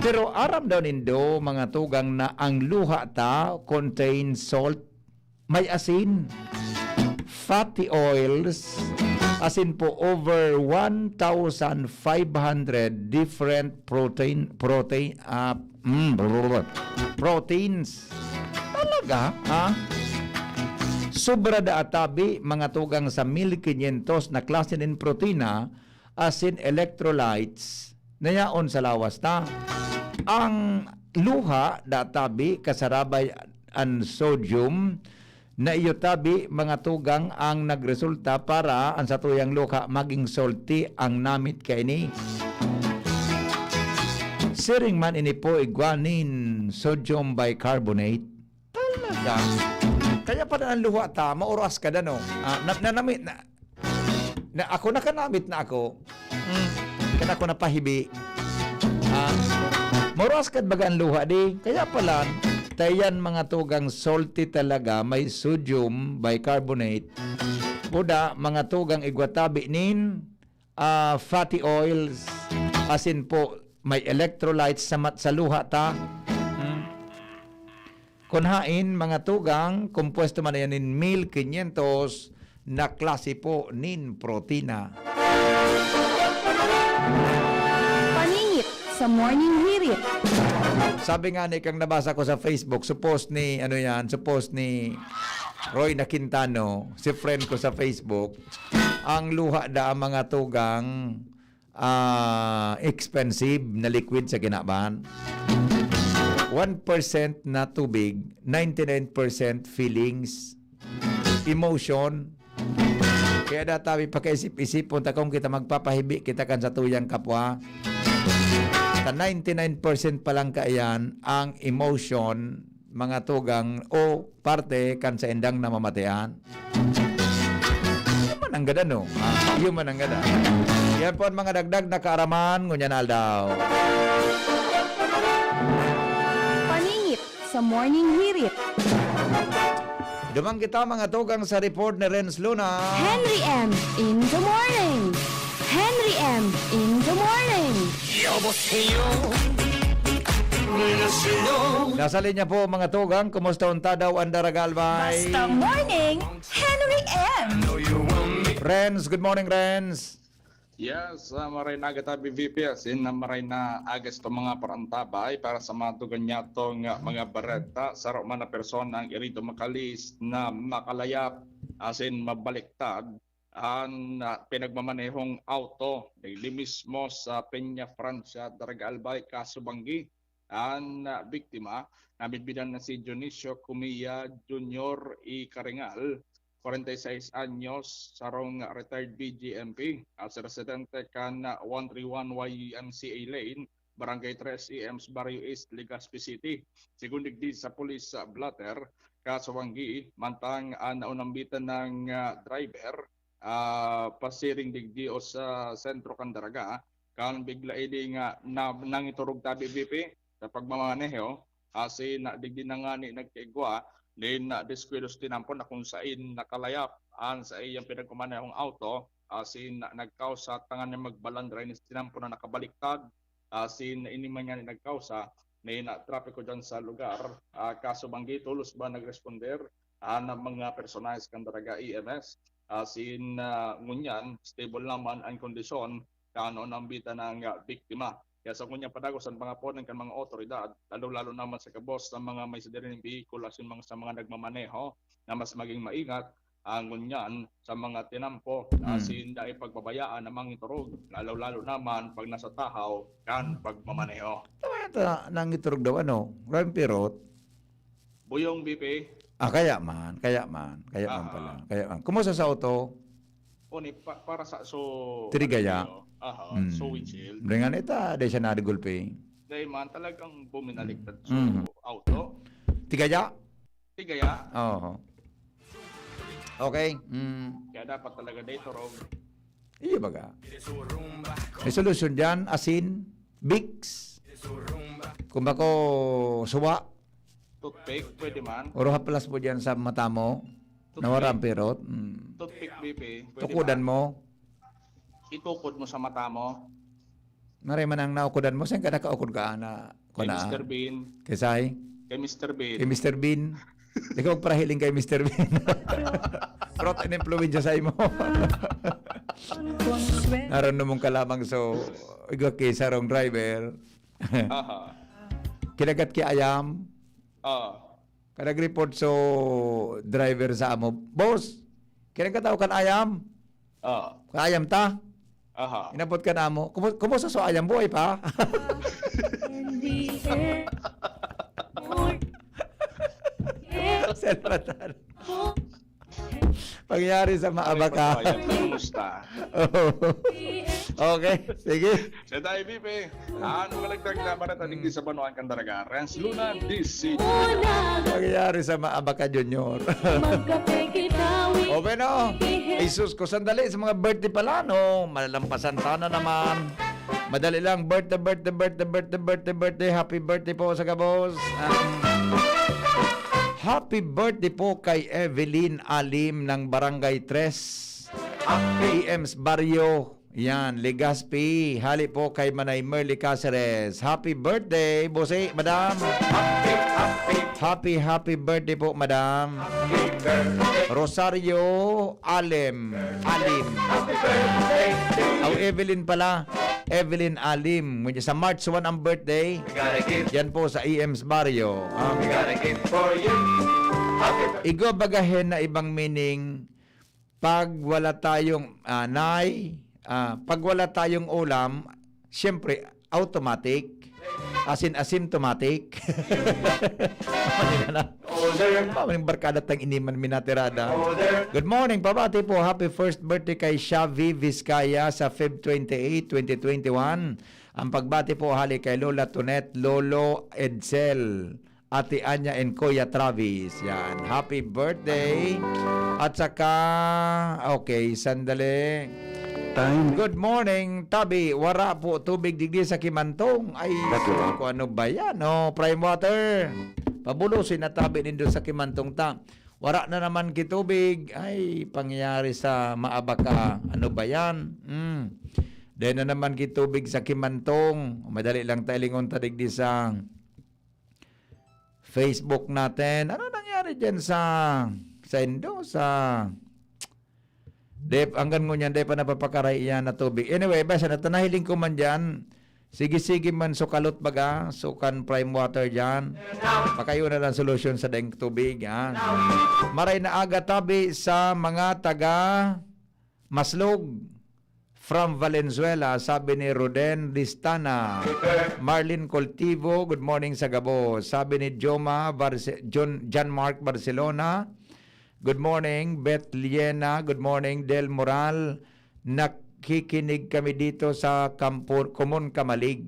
Pero aram daw nindo, mga tugang, na ang luha ta contains salt, may asin, fatty oils, asin po over one thousand five hundred different protein, protein, ah, mm, proteins. Talaga, ha? Sobra da atabi, mga tugang, sa mil kinyentos na klase nin protina, asin electrolytes na yaon sa lawas ta. Ang luha da tabi kasarabay an sodium na iyo tabi, mga tugang, ang nagresulta para ang satuyang luha maging salty ang namit kaini. Siring man ini po igwa nin sodium bicarbonate. Talaga? Kaya pala ang luha ta, maoras ka na, no? Ah, na, na, nami-, na, na, ako nakanamit na ako. Hmm. Kan ako napahibi. Ah, maoras ka baga ang luha, di? Kaya pala, tayan mga tugang salty talaga, may sodium bicarbonate. Buda, mga tugang igwa tabi nin, ah, fatty oils, asin po, may electrolytes sa mat-, sa luha ta. Hmm. Kun hain, mga tugang, kompuesto man yan nin mil kinyentos na klase po nin protina. Paningit sa Morning Hirit. Sabi nga ni kang nabasa ko sa Facebook, suppose ni, ano yan, suppose ni Roy na Quintano, si friend ko sa Facebook, ang luha da ang mga tugang ah, expensive na liquid sa kinaban. One percent na tubig, ninety-nine percent feelings, emotion. Kaya data, pakaisip-isipon ta kung kita magpapahibi kita kan satuyang kapwa. Sa ninety-nine percent pa lang kaiyan ang emotion, mga tugang o parte kan saindang namamatean. Iyo man ang gada, no? Ah, iyo man ang gada. Yan po ang mga dagdag na kaaraman ngunyan na aldaw. Paningit sa Morning Hirit. Duman kita, mga tugang, sa report ni Renz Luna. Henry M in the morning. Henry M in the morning. 여보세요. 안녕하세요. Nasa linya po, mga tugang. Kumusta unta daw ang Daraga Albay? Basta morning, Henry M. Renz, good morning, Renz. Yes, ah, maray na aga tabi, V P S. In, ah, maray na aga sa mga parantabay para sa mga tugang niyato nga mga bareta. Saro man na persona ang irido makalis na makalayap, asin mabaliktad. An, ah, pinagmamanehong auto, digdi mismo sa Peña Francia, Daraga Albay, Kaso Banggi. An, ah, biktima, nabidbidan na si Dionisio Cumia Junior y Caringal, kwarenta y seis anyos, sarong retired B G M P, ah, sa residente kan, ah, one three one Y M C A Lane, Barangay Tres E M, sa Barrio East, Legazpi City. Segun digdi sa pulis sa blotter, Kaso Banggi, mantang an naunambitan nang, ah, driver, ah, pasiring digdi o sa sentro kan Daraga, kan bigla ini nga na, nangiturog tabi, V P, sa pagmamaneho, asin na digdi na ngani nagkaigwa, nin na diskuido sa tinampon na kung sain nakalayap an saiyang pinagmamanehong auto, asin na nagkausa tanganing magbalandra ini sa tinampon na nakabaliktad, asin ini man ngani nagkausa na ina trapiko diyan sa lugar. Ah, Kaso Banggi, tolos ba nagresponder ang mga personahes kan Daraga E M S, Asin, ah, ngunyan, stable naman ang kondisyon kan nambita na nga biktima. Kaya sa ngunyan padagos ang pangaponan kan mga otoridad, lalo-lalo naman sa gabos sa mga may sadiri ning behikul asin mga, sa mga nagmamaneho na mas maging maingat ang ngunyan sa mga tinampo, Hmm. asin dai pagbabayaan na mangiturog, lalo-lalo naman pag nasa tahaw kan pagmamaneho. Tama yata, nangiturog daw, ano, Ryan Pirot? Buyong, B P. Ah, kaya man, kaya man, kaya man Aha. pala, kaya man. Kumusta sa auto? Oni, pa-, para sa, so, Tirigaya? ano, aha, Hmm. so windshield. Ringan ita, di siya narigulpi. Dahil man, talagang buminaliktad so Mhm. auto. Tigaya? Tigaya. Oo. Okay. Mm. Kaya dapat talaga day turog. Iyo baga. May solusyon dyan, asin, Vicks. Kung bako, suwa. Toothpick, pwede man. Oro haplas po dyan sa mata mo. Toothpick. Nawara ang pirot. Mm. Toothpick, B P, pwede Tukudan man. mo. Itukod mo sa mata mo. Maray man ang naukudan mo, saan ka nakaukod ka na? Kay Kuna? Mister Bean. Kay Sai? Kay Mister Bean. Kay Mister Bean. Ikaw magparahiling kay Mister Bean. Brought an influensya sa imo. Naroon mong kalamang so, igwa ki sarong driver. Aha. Kinagat ki ayam. Ah. Ka nag-report so driver sa amo, "Boss, kinagkataw kan ayam?" Ah. "Kan ayam ta?" Aha. Inabot ka na mo, "Kumu-, kumusta so ayam? Buhay pa?" Salvador. Pangyari sa maabaka. Ay, kumusta? Oo. Okay, sige. Sa tayo, B P. Ano malagdag na barata digdi sa Banwaan kan Daraga? Renz Luna, D C. Pangyari sa maabaka, Junior. Magkape kita, we O, bueno. Jesus ko, sandali, sa mga birthday pala, no? Malalampasan ta na naman. Madali lang, birthday, birthday, birthday, birthday, birthday, birthday. Happy birthday po sa gabos. Um, happy birthday po kay Evelyn Alim ng Barangay Tres, Happy. E M's Barrio. Yan, Legazpi. Hali po kay Manay Merly Caceres. Happy birthday, Bossy, Madam. Happy, happy. Happy, happy birthday po, Madam. Happy birthday. Rosario Alem. Alim. Happy birthday to you. Aw, Evelyn pala. Evelyn Alim. Ngunyan sa March one ang birthday. We gotta give. Yan po sa E M's Barrio. Ah, we gotta give for you. Happy birthday. Igwa bagahen na ibang meaning pag wala tayong, ah, nay, ah, pag wala tayong ulam, siyempre, automatic. As in, asymptomatic. Mali na lang. Mamaling barkada tang iniman minatirada. Good morning, pabati po. Happy first birthday kay Xavi Vizcaya sa Feb twenty-eight, twenty twenty-one. Ang pagbati po hali kay Lola Tonet, Lolo Edsel, Ate Anya and Kuya Travis. Yan. Happy birthday. At saka, okay, sandali. Time. Good morning, Tabi. Wara po tubig digdi sa Kimantong. Ay, That's all. Kung ano ba yan? Oh, Prime Water. Pabulosin na tabi nindo sa Kimantong ta. Wara na naman ki tubig. Ay, pangyayari sa maabaka. Ano ba yan? Hmm. Dahil na naman ki tubig sa Kimantong. Madali lang ta ilingon ta digdi sa Facebook natin. Ano nangyari dyan sa, sa Indo? Sa, de, hanggang ngunyan, de pa napapakaray iyan na tubig. Anyway, basta na, tanahiling ko man dyan. Sige-sige man, sukalot baga, sukan prime water dyan. Pakayo na lang solusyon sa daing tubig, ha? Maray na aga tabi sa mga taga Maslog. From Valenzuela, sabi ni Roden Listana. Marlin Cultivo, good morning sa gabos. Sabi ni Joma Barce-, John, John Mark Barcelona, good morning. Beth Liena, good morning. Del Moral, nakikinig kami dito sa Kampo-, Komon Kamalig.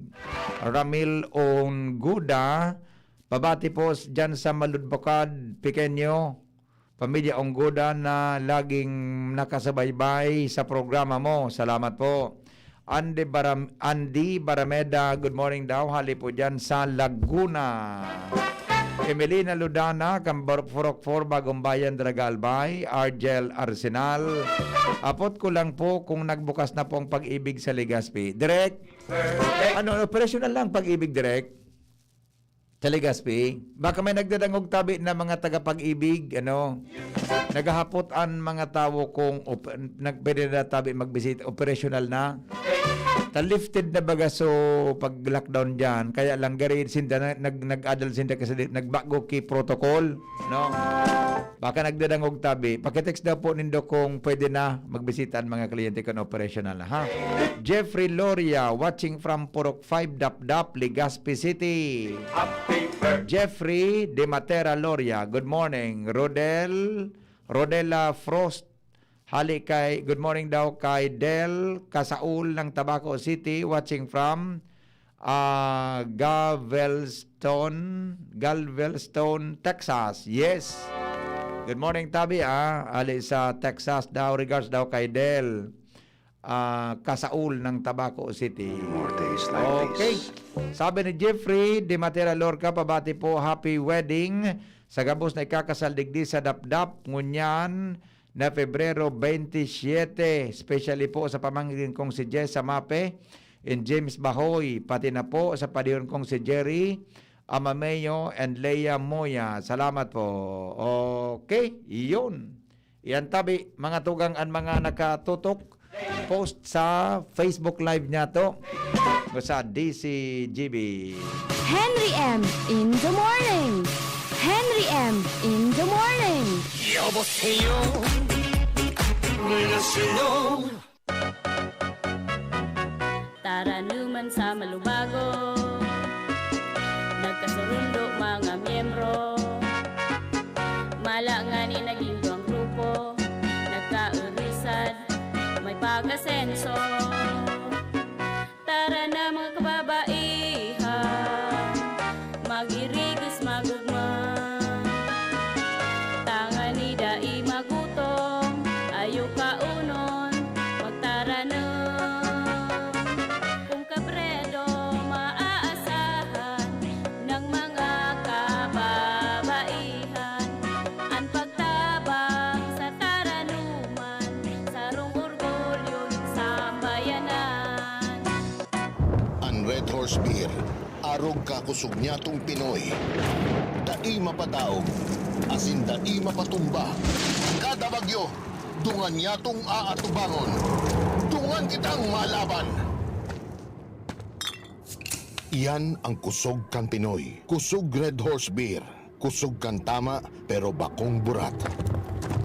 Ramil Onguda, pabati po s-, dyan sa Maludbakad, Pequeño. Pamilya Onggoda na laging nakasubaybay sa programa mo. Salamat po. Andy Baram-, Andy Barameda, good morning daw. Hali po dyan sa Laguna. Emelina Ludana, Cambar-, Furok four, Bagong Bayan, Daraga, Albay. Argel Arsenal. Apot ko lang po kung nagbukas na po ang Pag-ibig sa Legazpi. Direk, ano, operational lang Pag-ibig, Direk? Sa Legazpi, baka may nagdadangog tabi na mga tagapag-ibig, ano, naghahapot an mga tawo kung op-, nag-, pwede na tabi magbisita, operasyonal na. Ta lifted na baga so pag-lockdown diyan, kaya lang gari sinda na, nag-, nag-adal sinda kasi di-, nagbago ki protocol, no? Baka nagdadangog tabi, pakitext daw po nindo kung pwede na magbisita ang mga kliyente kung operasyonal na, ha? Jeffrey Loria, watching from Purok five Dapdap, Legazpi City. Jeffrey de Matera Loria, good morning. Rodel, Rodela Frost, hali kay, good morning daw kay Del Casaul ng Tabaco City, watching from, ah, Galveston, Galveston, Texas. Yes. Good morning, tabi, ah. Hali sa Texas daw. Regards daw kay Del, ah, Casaul ng Tabaco City. More days like Okay. this. Sabi ni Jeffrey de Matera Lorca, pabati po, happy wedding sa gabos na ikakasal digdi sa Dapdap, ngunyan na Pebrero twenty-seven, especially po sa pamangkin kong si Jessa Mape and James Bahoy, pati na po sa padihon kong si Jerry Amameo and Leia Moya. Salamat po. Okay, iyon. Iyan tabi, mga tugang an mga nakatutok, post sa Facebook Live niyato o sa D C G B. Henry M in the morning. Henry M in the morning. 여보세요. 안녕하세요. Taranuman sa malubago, nagkasurundo mga miyembro. Mala ngani naging duwang grupo, nagkaurisan, may pag-asenso. Tara na, mga kababaihan, magirigos, magugma. Tangani dai magutom, ayo kaunon, magtaranom. Kung kabredo, maaasahan ng mga kababaihan, an pagtabang sa taranuman, sarong orgulyo nin sambayanan. An Red Horse Beer, arog kakosog niyatong Pinoy. Dai mapadaog, asin dai mapatumba. Kada bagyo, dungan niyatong aatubangon. Dungan kitang malaban! Iyan ang kusog kan Pinoy. Kusog Red Horse Beer. Kusog kan tama, pero bakong burat.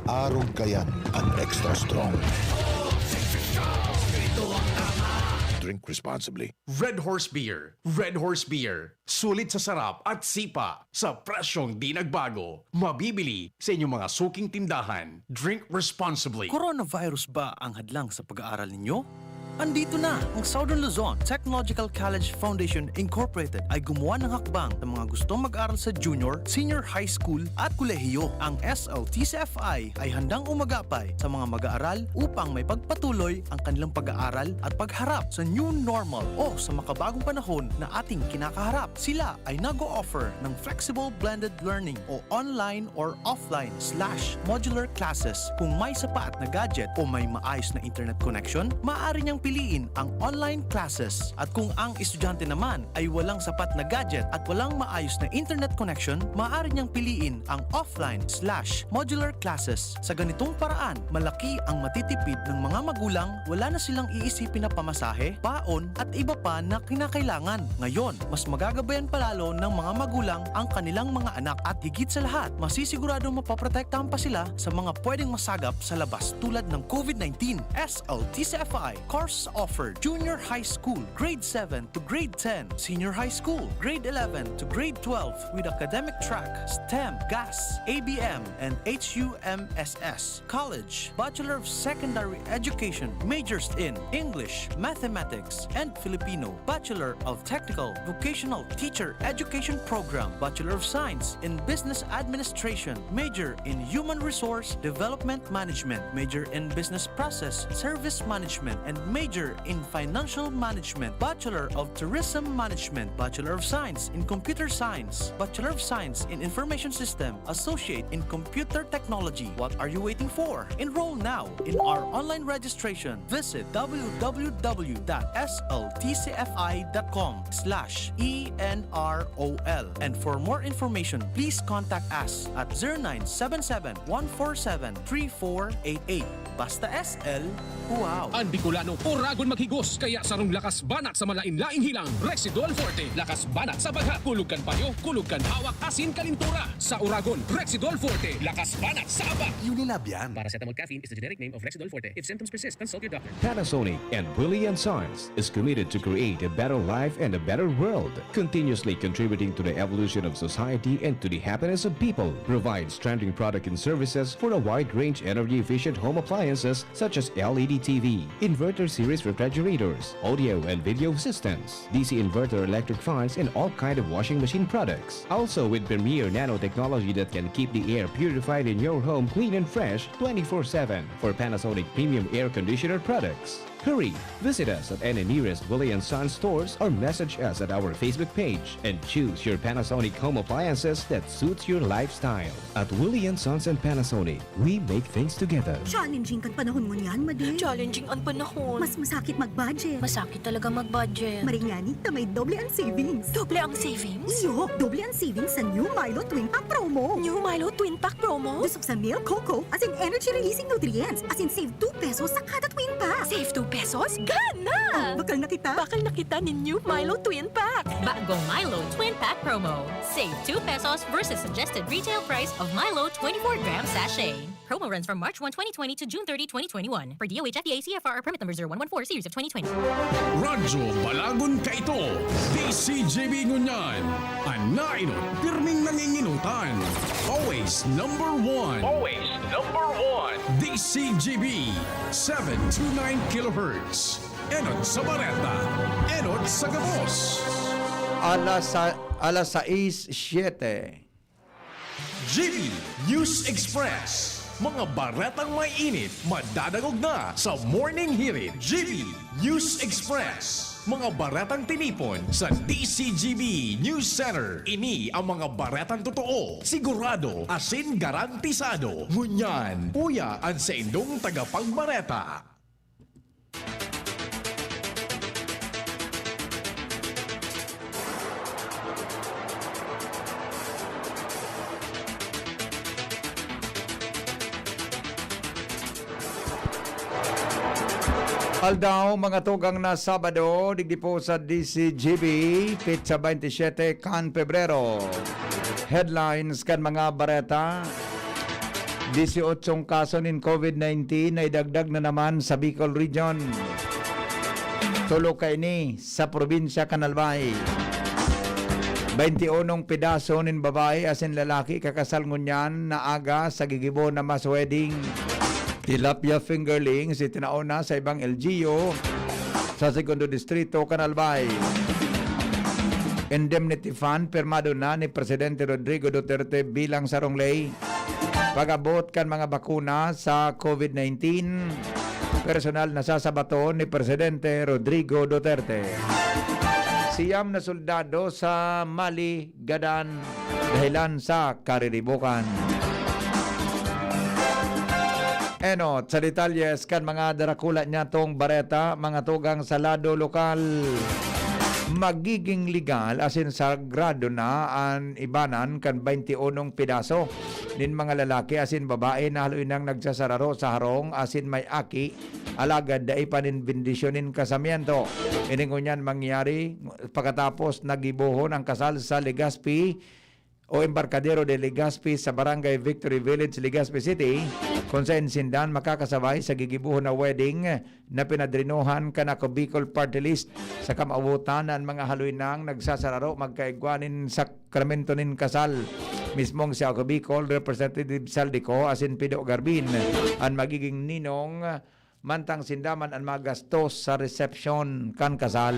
Arog kayan an extra strong. Drink responsibly. Red Horse Beer. Red Horse Beer. Sulit sa sarap at sipa sa presyong di nagbago. Mabibili sa inyong mga suking tindahan. Drink responsibly. Coronavirus ba ang hadlang sa pag-aaral ninyo? Andito na ang Southern Luzon Technological College Foundation Incorporated ay gumawa ng hakbang sa mga gustong mag-aral sa junior, senior high school at kolehiyo. Ang S L T C F I ay handang umagapay sa mga mag-aaral upang may pagpatuloy ang kanilang pag-aaral at pagharap sa new normal o sa makabagong panahon na ating kinakaharap. Sila ay nag-o-offer ng flexible blended learning o online or offline slash modular classes. Kung may sapat na gadget o may maayos na internet connection, maaari niyang piliin ang online classes. At kung ang estudyante naman ay walang sapat na gadget at walang maayos na internet connection, maaari niyang piliin ang offline slash modular classes. Sa ganitong paraan, malaki ang matitipid ng mga magulang, wala na silang iisipin na pamasahe, baon, at iba pa na kinakailangan. Ngayon, mas magagabayan pa lalo ng mga magulang ang kanilang mga anak at higit sa lahat, masisiguradong mapoprotektahan pa sila sa mga pwedeng masagap sa labas tulad ng COVID nineteen. S L T C F I, course offered, junior high school, grade seven to grade ten, senior high school, grade eleven to grade twelve, with academic track, STEM, GAS, A B M, and H U M S S. College, Bachelor of Secondary Education, majors in English, Mathematics, and Filipino, Bachelor of Technical Vocational Teacher Education Program, Bachelor of Science in Business Administration, major in Human Resource Development Management, major in Business Process Service Management, and major Major in Financial Management, Bachelor of Tourism Management, Bachelor of Science in Computer Science, Bachelor of Science in Information System, Associate in Computer Technology. What are you waiting for? Enroll now in our online registration. Visit w w w dot s l t c f i dot com slash e n r o l. And for more information, please contact us at zero nine seven seven, one four seven, three four eight eight. Basta S L, wow! An Bicolano, oragon maghigos, kaya sarong lakas banat sa malain-laing hilang, Rexidol Forte. Lakas banat sa bagha, kulog kan payo, kulog kan hawak, asin kalintura. Sa oragon, Rexidol Forte, lakas banat sa abak. Unilab yan. Paracetamol caffeine is the generic name of Rexidol Forte. If symptoms persist, consult your doctor. Panasonic and Willie and Sons is committed to create a better life and a better world, continuously contributing to the evolution of society and to the happiness of people. Provides trending product and services for a wide range energy-efficient home appliances such as L E D T V, inverter series refrigerators, audio and video systems, D C inverter electric fans, and all kind of washing machine products. Also with premier nanotechnology that can keep the air purified in your home clean and fresh twenty-four seven for Panasonic premium air conditioner products. Hurry! Visit us at any nearest Willie and Sons stores or message us at our Facebook page and choose your Panasonic home appliances that suits your lifestyle. At Willie and Sons and Panasonic, we make things together. Challenging kan panahon ngunyan, Madi. Challenging an panahon. Mas masakit mag-budget. Masakit talaga mag-budget. Maring ngani ta may doble an savings. Doble ang savings? Iyo, doble an savings sa new Milo Twin Pack Promo. New Milo Twin Pack Promo? Dusok sa milk, cocoa, asin energy-releasing nutrients, asin save two pesos sa kada Twin Pack. Save two pesos? Gana! Oh, bakal na kita. Bakal na kita nin new Milo Twin Pack. Bagong Milo Twin Pack Promo. Save two pesos versus suggested retail price of Milo twenty-four gram sachet. Promo runs from March one, twenty twenty to June thirty, twenty twenty-one. Per D O H F D A C F R or permit number zero one one four series of twenty twenty. Radyo Balagon kaito, D C G B ngunyan. An nainot, pirming nanginginutan. Always number one. Always number one. D C G B, seven two nine kilohertz. Enot sa bareta, enot sa gabos. Alas sa, alas sais, siyete. G B News Express. Mga baretang may init, madadangog na sa Morning Hirit. G B News Express. Mga baretang tinipon sa D C G B News Center. Ini ang mga baretang totoo, sigurado, asin garantisado. Ngunyan, uya an saindong tagapagbareta. Aldaw, mga tugang na Sabado, digdi po sa D C G B, petsa twenty-seven kan Pebrero. Headlines kan mga bareta: Dieciochong kaso nin COVID nineteen na idagdag na naman sa Bicol Region. Tulo kaini sa probinsya kan Albay. Baintiunong pedaso nin babae asin lalaki kakasal ngunyan na aga sa gigibo na mass wedding. Tilapia fingerlings itinao na sa ibang L G U sa Segundo Distrito kan Albay. Indemnity fund pirmado na ni Presidente Rodrigo Duterte bilang sarong ley. Pag-abot kan mga bakuna sa COVID nineteen, personal na sasabaton ni Presidente Rodrigo Duterte. Siyam na soldado sa Mali gadan dahilan sa kariribukan. Enot sa detalyes kan mga darakula niyatong bareta, mga tugang sa lado lokal. Magiging legal asin sagrado na an ibanan kan baintiunong pedaso nin mga lalaki asin babae na haloy nang nagsasararo sa harong asin may aki, alagad dai pa nin bendisyon nin kasamiento. Ini ngunyan mangyari pakatapos na gibohon ang kasal sa Legazpi o Embarcadero de Legazpi sa Barangay Victory Village, Legazpi City, kun saen sinda an makakasabay sa gigibohon na wedding na pinadrinohan kan Ako Bicol Party List. Sa kamawotan, an mga haloy nang nagsasararo magkaigwa nin sakramento nin kasal. Mismong si Ako Bicol Representative Zaldy Co asin Pido Garbin an magiging ninong, mantang sinda man an magastos sa resepsyon kan kasal.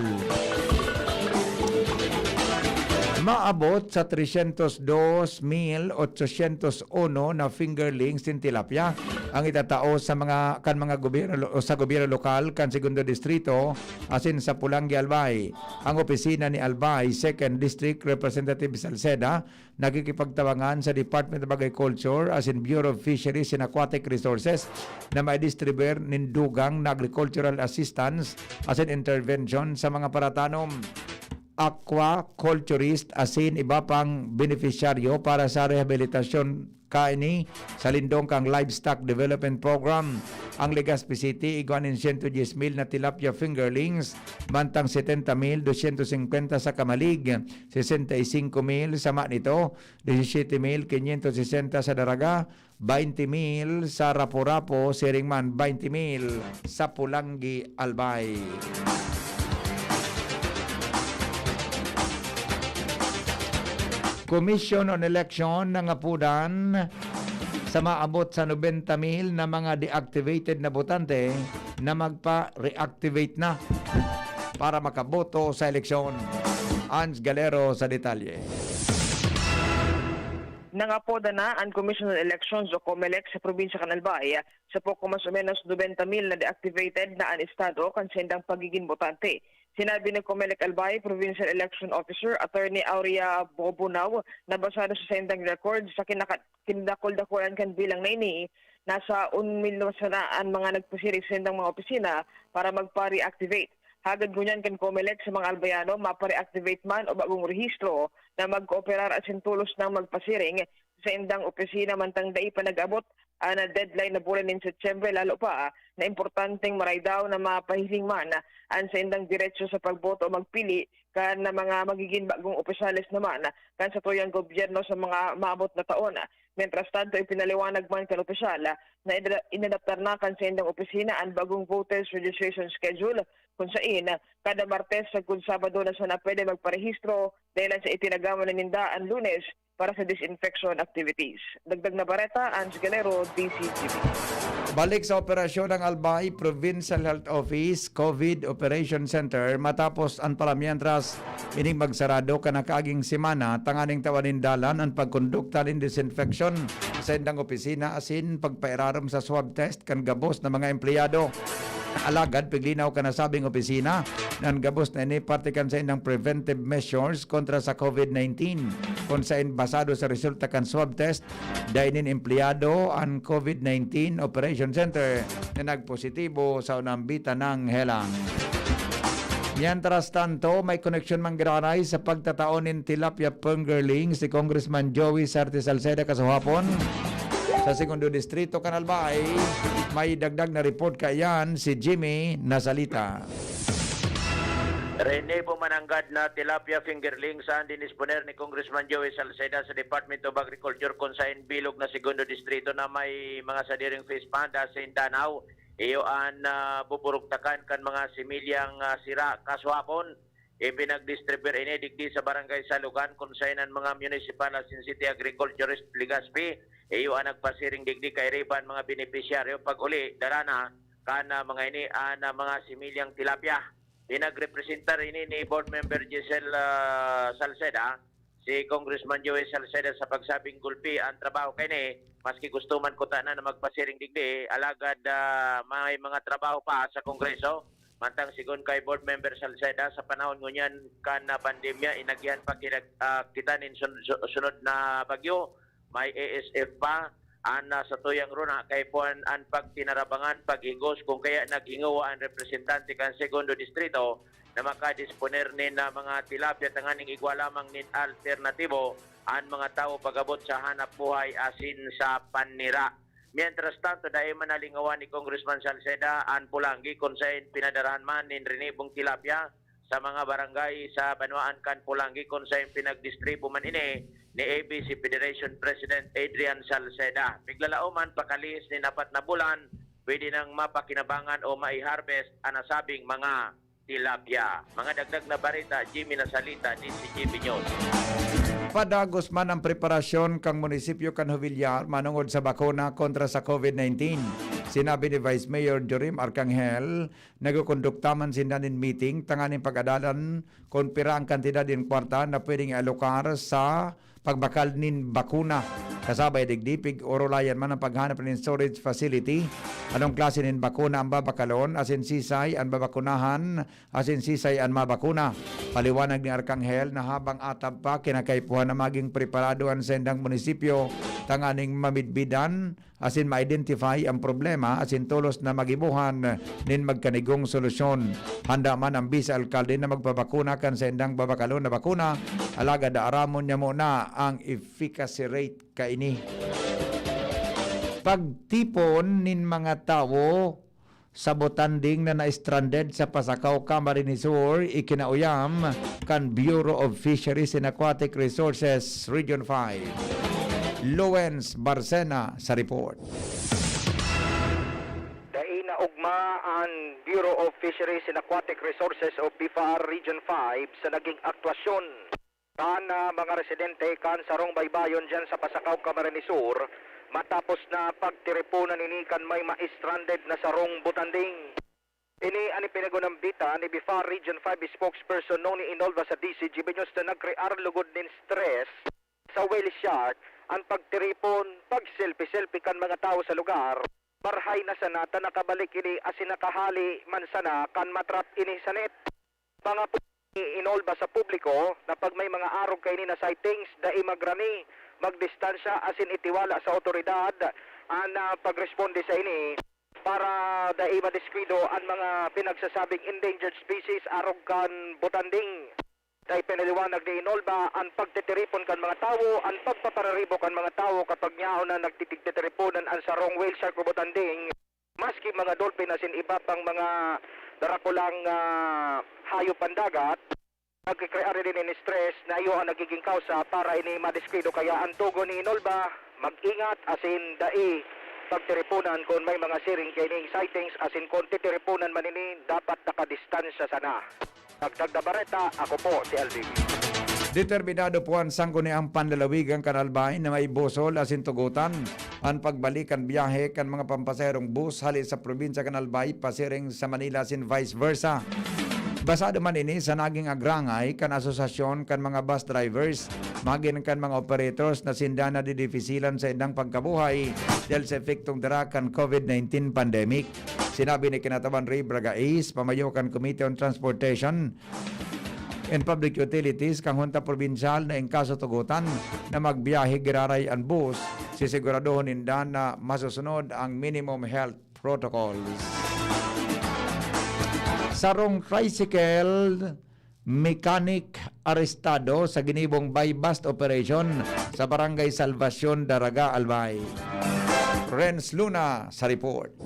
Maabot sa tresyentos dos mil ochosyentos uno na fingerlings nin tilapia ang itatao sa mga, kan mga gobyerno lo-, o sa gobyerno lokal kan Segundo Distrito asin sa Polangui, Albay. Ang opisina ni Albay Second District Representative Salceda nakikipagtabangan sa Department of Agriculture asin Bureau of Fisheries and Aquatic Resources na maidistribuir nin dugang na agricultural assistance asin intervention sa mga paratanom, aquaculturist asin iba pang benepisyaryo para sa rehabilitasyon kaini sa lindong kan Livestock Development Program. Ang Legazpi City igwa nin siyento dyes mil na tilapia fingerlings, mantang setenta mil dosyentos singkwenta sa Camalig, sesenta y singko mil sa Manito, diecisiete mil quinientos sesenta sa Daraga, baynte mil sa Rapu-Rapu, siring man baynte mil sa Polangui, Albay. Commission on Election nangapodan sa maabot sa nobenta mil na mga deactivated na botante na magpa-reactivate na para makaboto sa eleksyon. Ans Galero sa detalye. Nangapoda na an Commission on Elections o COMELEC sa probinsya kan Albay sa poko mas o menos nobenta mil na deactivated na an estado kan saindang pagigin botante. Sinabi ni COMELEC Albay Provincial Election Officer Attorney Aurea Bobonao na basado sa saindang record sa kinaka-, kinadakul-dakulan kan bilang na ini, nasa un mil na sana an mga nagpasiring sa saindang mga opisina para magpa-reactivate. Hagad ngunyan kan COMELEC sa mga Albayano, mapa-reactivate man o bagong rehistro na magkooperar asin tolos nang magpasiring sa saindang opisina mantang dai pa nag-abot an deadline na bulan nin Setyembre, lalo pa na importanteng maray daw na mapahiling man an saindang derecho sa pagboto o magpili kan mga magigin bagong opisyales naman kan satuyang gobyerno sa mga maabot na taon. Mientras tanto, ipinaliwanag man kan opisyal na inada-, inadaptar na kan saindang opisina an bagong voters registration schedule, kun sain kada Martes sagkod Sabado na sana pwede magparehistro, dahilan sa itinagama na ninda an Lunes para sa disinfection activities. Dagdag na bareta, Ange Galero, D C T V. Balik sa operasyon ang Albay Provincial Health Office COVID Operation Center matapos an palamientras ining magsarado kan nakaaging semana tanganing tawan nin dalan an pagkondukta nin disinfection sa indang opisina asin pagpairarom sa swab test kan gabos na mga empleyado. Alagad piglinaw kan nasabing opisina na an gabos na ini parte kan saindang preventive measures kontra sa COVID nineteen, kun sain basado sa resulta kan swab test, dai nin empleyado an COVID nineteen Operation Center na nagpositibo sa unang bitanang helang. Mientras tanto, may koneksyon man giraray sa pagtatao nin tilapia fingerling si Congressman Joey Sarte Salceda kasuhapon sa Segundo Distrito kan Albay. May dagdag na report kaiyan si Jimmy Nasalita. Rene po mananggad na tilapia fingerling sa dinisponer ni Congressman Joey Salceda sa Department of Agriculture kun sain bilog na Segundo Distrito na may mga sadiring fish pond sa Indanao. Iyo an, ah, buburugtakan kan mga similyang, ah, sira kasuhapon. Ipinagdistribuyar ini digdi sa Barangay Salugan kun sain an mga municipal asin city agriculturist Legazpi iyo an nagpasiring digdi kairiba an mga benepisyaryo pag-uli dara na kan, ah, mga ini an, ah, mga similyang tilapia. Pinagrepresentar ini ni Board Member Giselle, ah, Salceda. Si Congressman Joey Salceda sa pagsabing gulpi ang trabaho kaini, maski gusto man kutana na magpasiring digdi, alagad, ah, may mga trabaho pa sa Kongreso. Mantang sigon kay Board Member Salceda, sa panahon ngunyan kan, ah, pandemya, inagihan pa kinag-, ah, kita nin sun-, su-, sunod na bagyo, may A S F pa, an, ah, sa tuyang runa, kaipuhan an pagtinarabangan, paghigos, kung kaya naghingowa an representante kan Segundo Distrito na makadisponer nin, ah, mga tilapia tanganing igwa lamang nin alternatibo an mga tawo pag-abot sa hanap buhay asin sa panira. Mientras tanto, dai man nalingawan ni Congressman Salceda an Polangui kun sain pinadarahan man nin rinibong tilapia sa mga barangay sa banwaan kan Polangui kun sain pinagdistribu man ini ni A B C Federation President Adrian Salceda. Piglalaom an pakalihis nin apat na bulan, pwede nang mapakinabangan o mai-harvest an nasabing mga tilapia. Mga dagdag na bareta, Jimmy Nasalita, D C G B News. Padagos man ang preparasyon kan munisipyo kan Jovellar manongod sa bakuna kontra sa COVID nineteen. Sinabi ni Vice Mayor Jorim Arcangel, nagkukondukta man sinda nin meeting tanganing pag-adalan kun pira ang kantidad nin kwarta na pwedeng ialokar sa pagbakal nin bakuna. Kasabay digdi, pig-orolayan man ang paghanap nin storage facility. Anong klase nin bakuna ang babakalon? Asin sisay an babakunahan? Asin sisay an mabakuna? Paliwanag ni Arcangel na habang atab pa, kinakaipuhan na maging preparado an saindang munisipyo tanganing mamidbidan asin ma-identify ang problema asin tolos na magibohan nin magkanigong solusyon. Handa man ang bise alkalde na magpabakuna kan saindang babakalon na bakuna, alagad aramon niya muna ang efficacy rate kaini. Pagtipon nin mga tawo sa botanding na na-stranded sa Pasacao, Camarines Sur, ikinauyam kan Bureau of Fisheries and Aquatic Resources Region five. Lawrence Barcena sa report. Dai naugma an Bureau of Fisheries and Aquatic Resources o BFAR Region five sa naging aktwasyon kan, ah, mga residente kan sarong baybayon diyan sa Pasacao, Camarines Sur, matapos na pagtiriponan ini kan may ma-stranded na sarong botanding. Ini an ipinagunambitan ni BFAR Region five spokesperson Noni Inolva sa D Z G B News na nagkrear lugod nin stress sa whale shark an pagtiripon, pag-selfie-selfie kan mga tawo sa lugar. Marhay na sana ta nakabalik ini asin nakahali man sana kan matrap ini sa net. Mga pu-, Inolva sa publiko na pag may mga arog kaini na sightings, dai magrani, magdistansya asin itiwala sa awtoridad an, ah, pagresponde sa ini para dai madeskwido an mga pinagsasabing endangered species arog kan botanding. Dai pinaliwanag ni Inolva an pagtitiripon kan mga tawo, an pagpapararibo kan mga tawo kapag yaon na nagtitigtitiriponan an sarong whale shark o botanding, maski mga dolphin asin iba pang mga darakulang, ah, hayop pandagat. Nagkikrear ini nin stress na iyo ang nagiging kausa para ini madeskwido. Kaya an tugon ni Inolva, mag-ingat asin dai pagtiriponan kun may mga siring kaining sightings asin kun titiriponan man ini, dapat nakadistansya sana. Dagdag na bareta, ako po si Alvin. Determinado po an Sangguniang Panlalawigan kan Albay na maibusol asin tugotan an pagbalik kan biyahe kan mga pampasaherong bus hale sa probinsya kan Albay pasiring sa Manila asin vice versa. Basado man ini sa naging agrangay kan Asosasyon kan mga Bus Drivers, magin kan mga operators na sinda nadidipisilan sa indang pagkabuhay dahil sa epektong dara kan COVID nineteen pandemic. Sinabi ni Kinatawan Ray Bragais, pamayo kan Committee on Transportation and Public Utilities kan Hunta Probinsyal na in kaso tugotan na magbiyahe giraray an bus, sisiguradohon ninda na masusunod ang minimum health protocols. Sarong tricycle mechanic arestado sa ginibong buy-bust operation sa Barangay Salvacion, Daraga, Albay. Renz Luna sa report.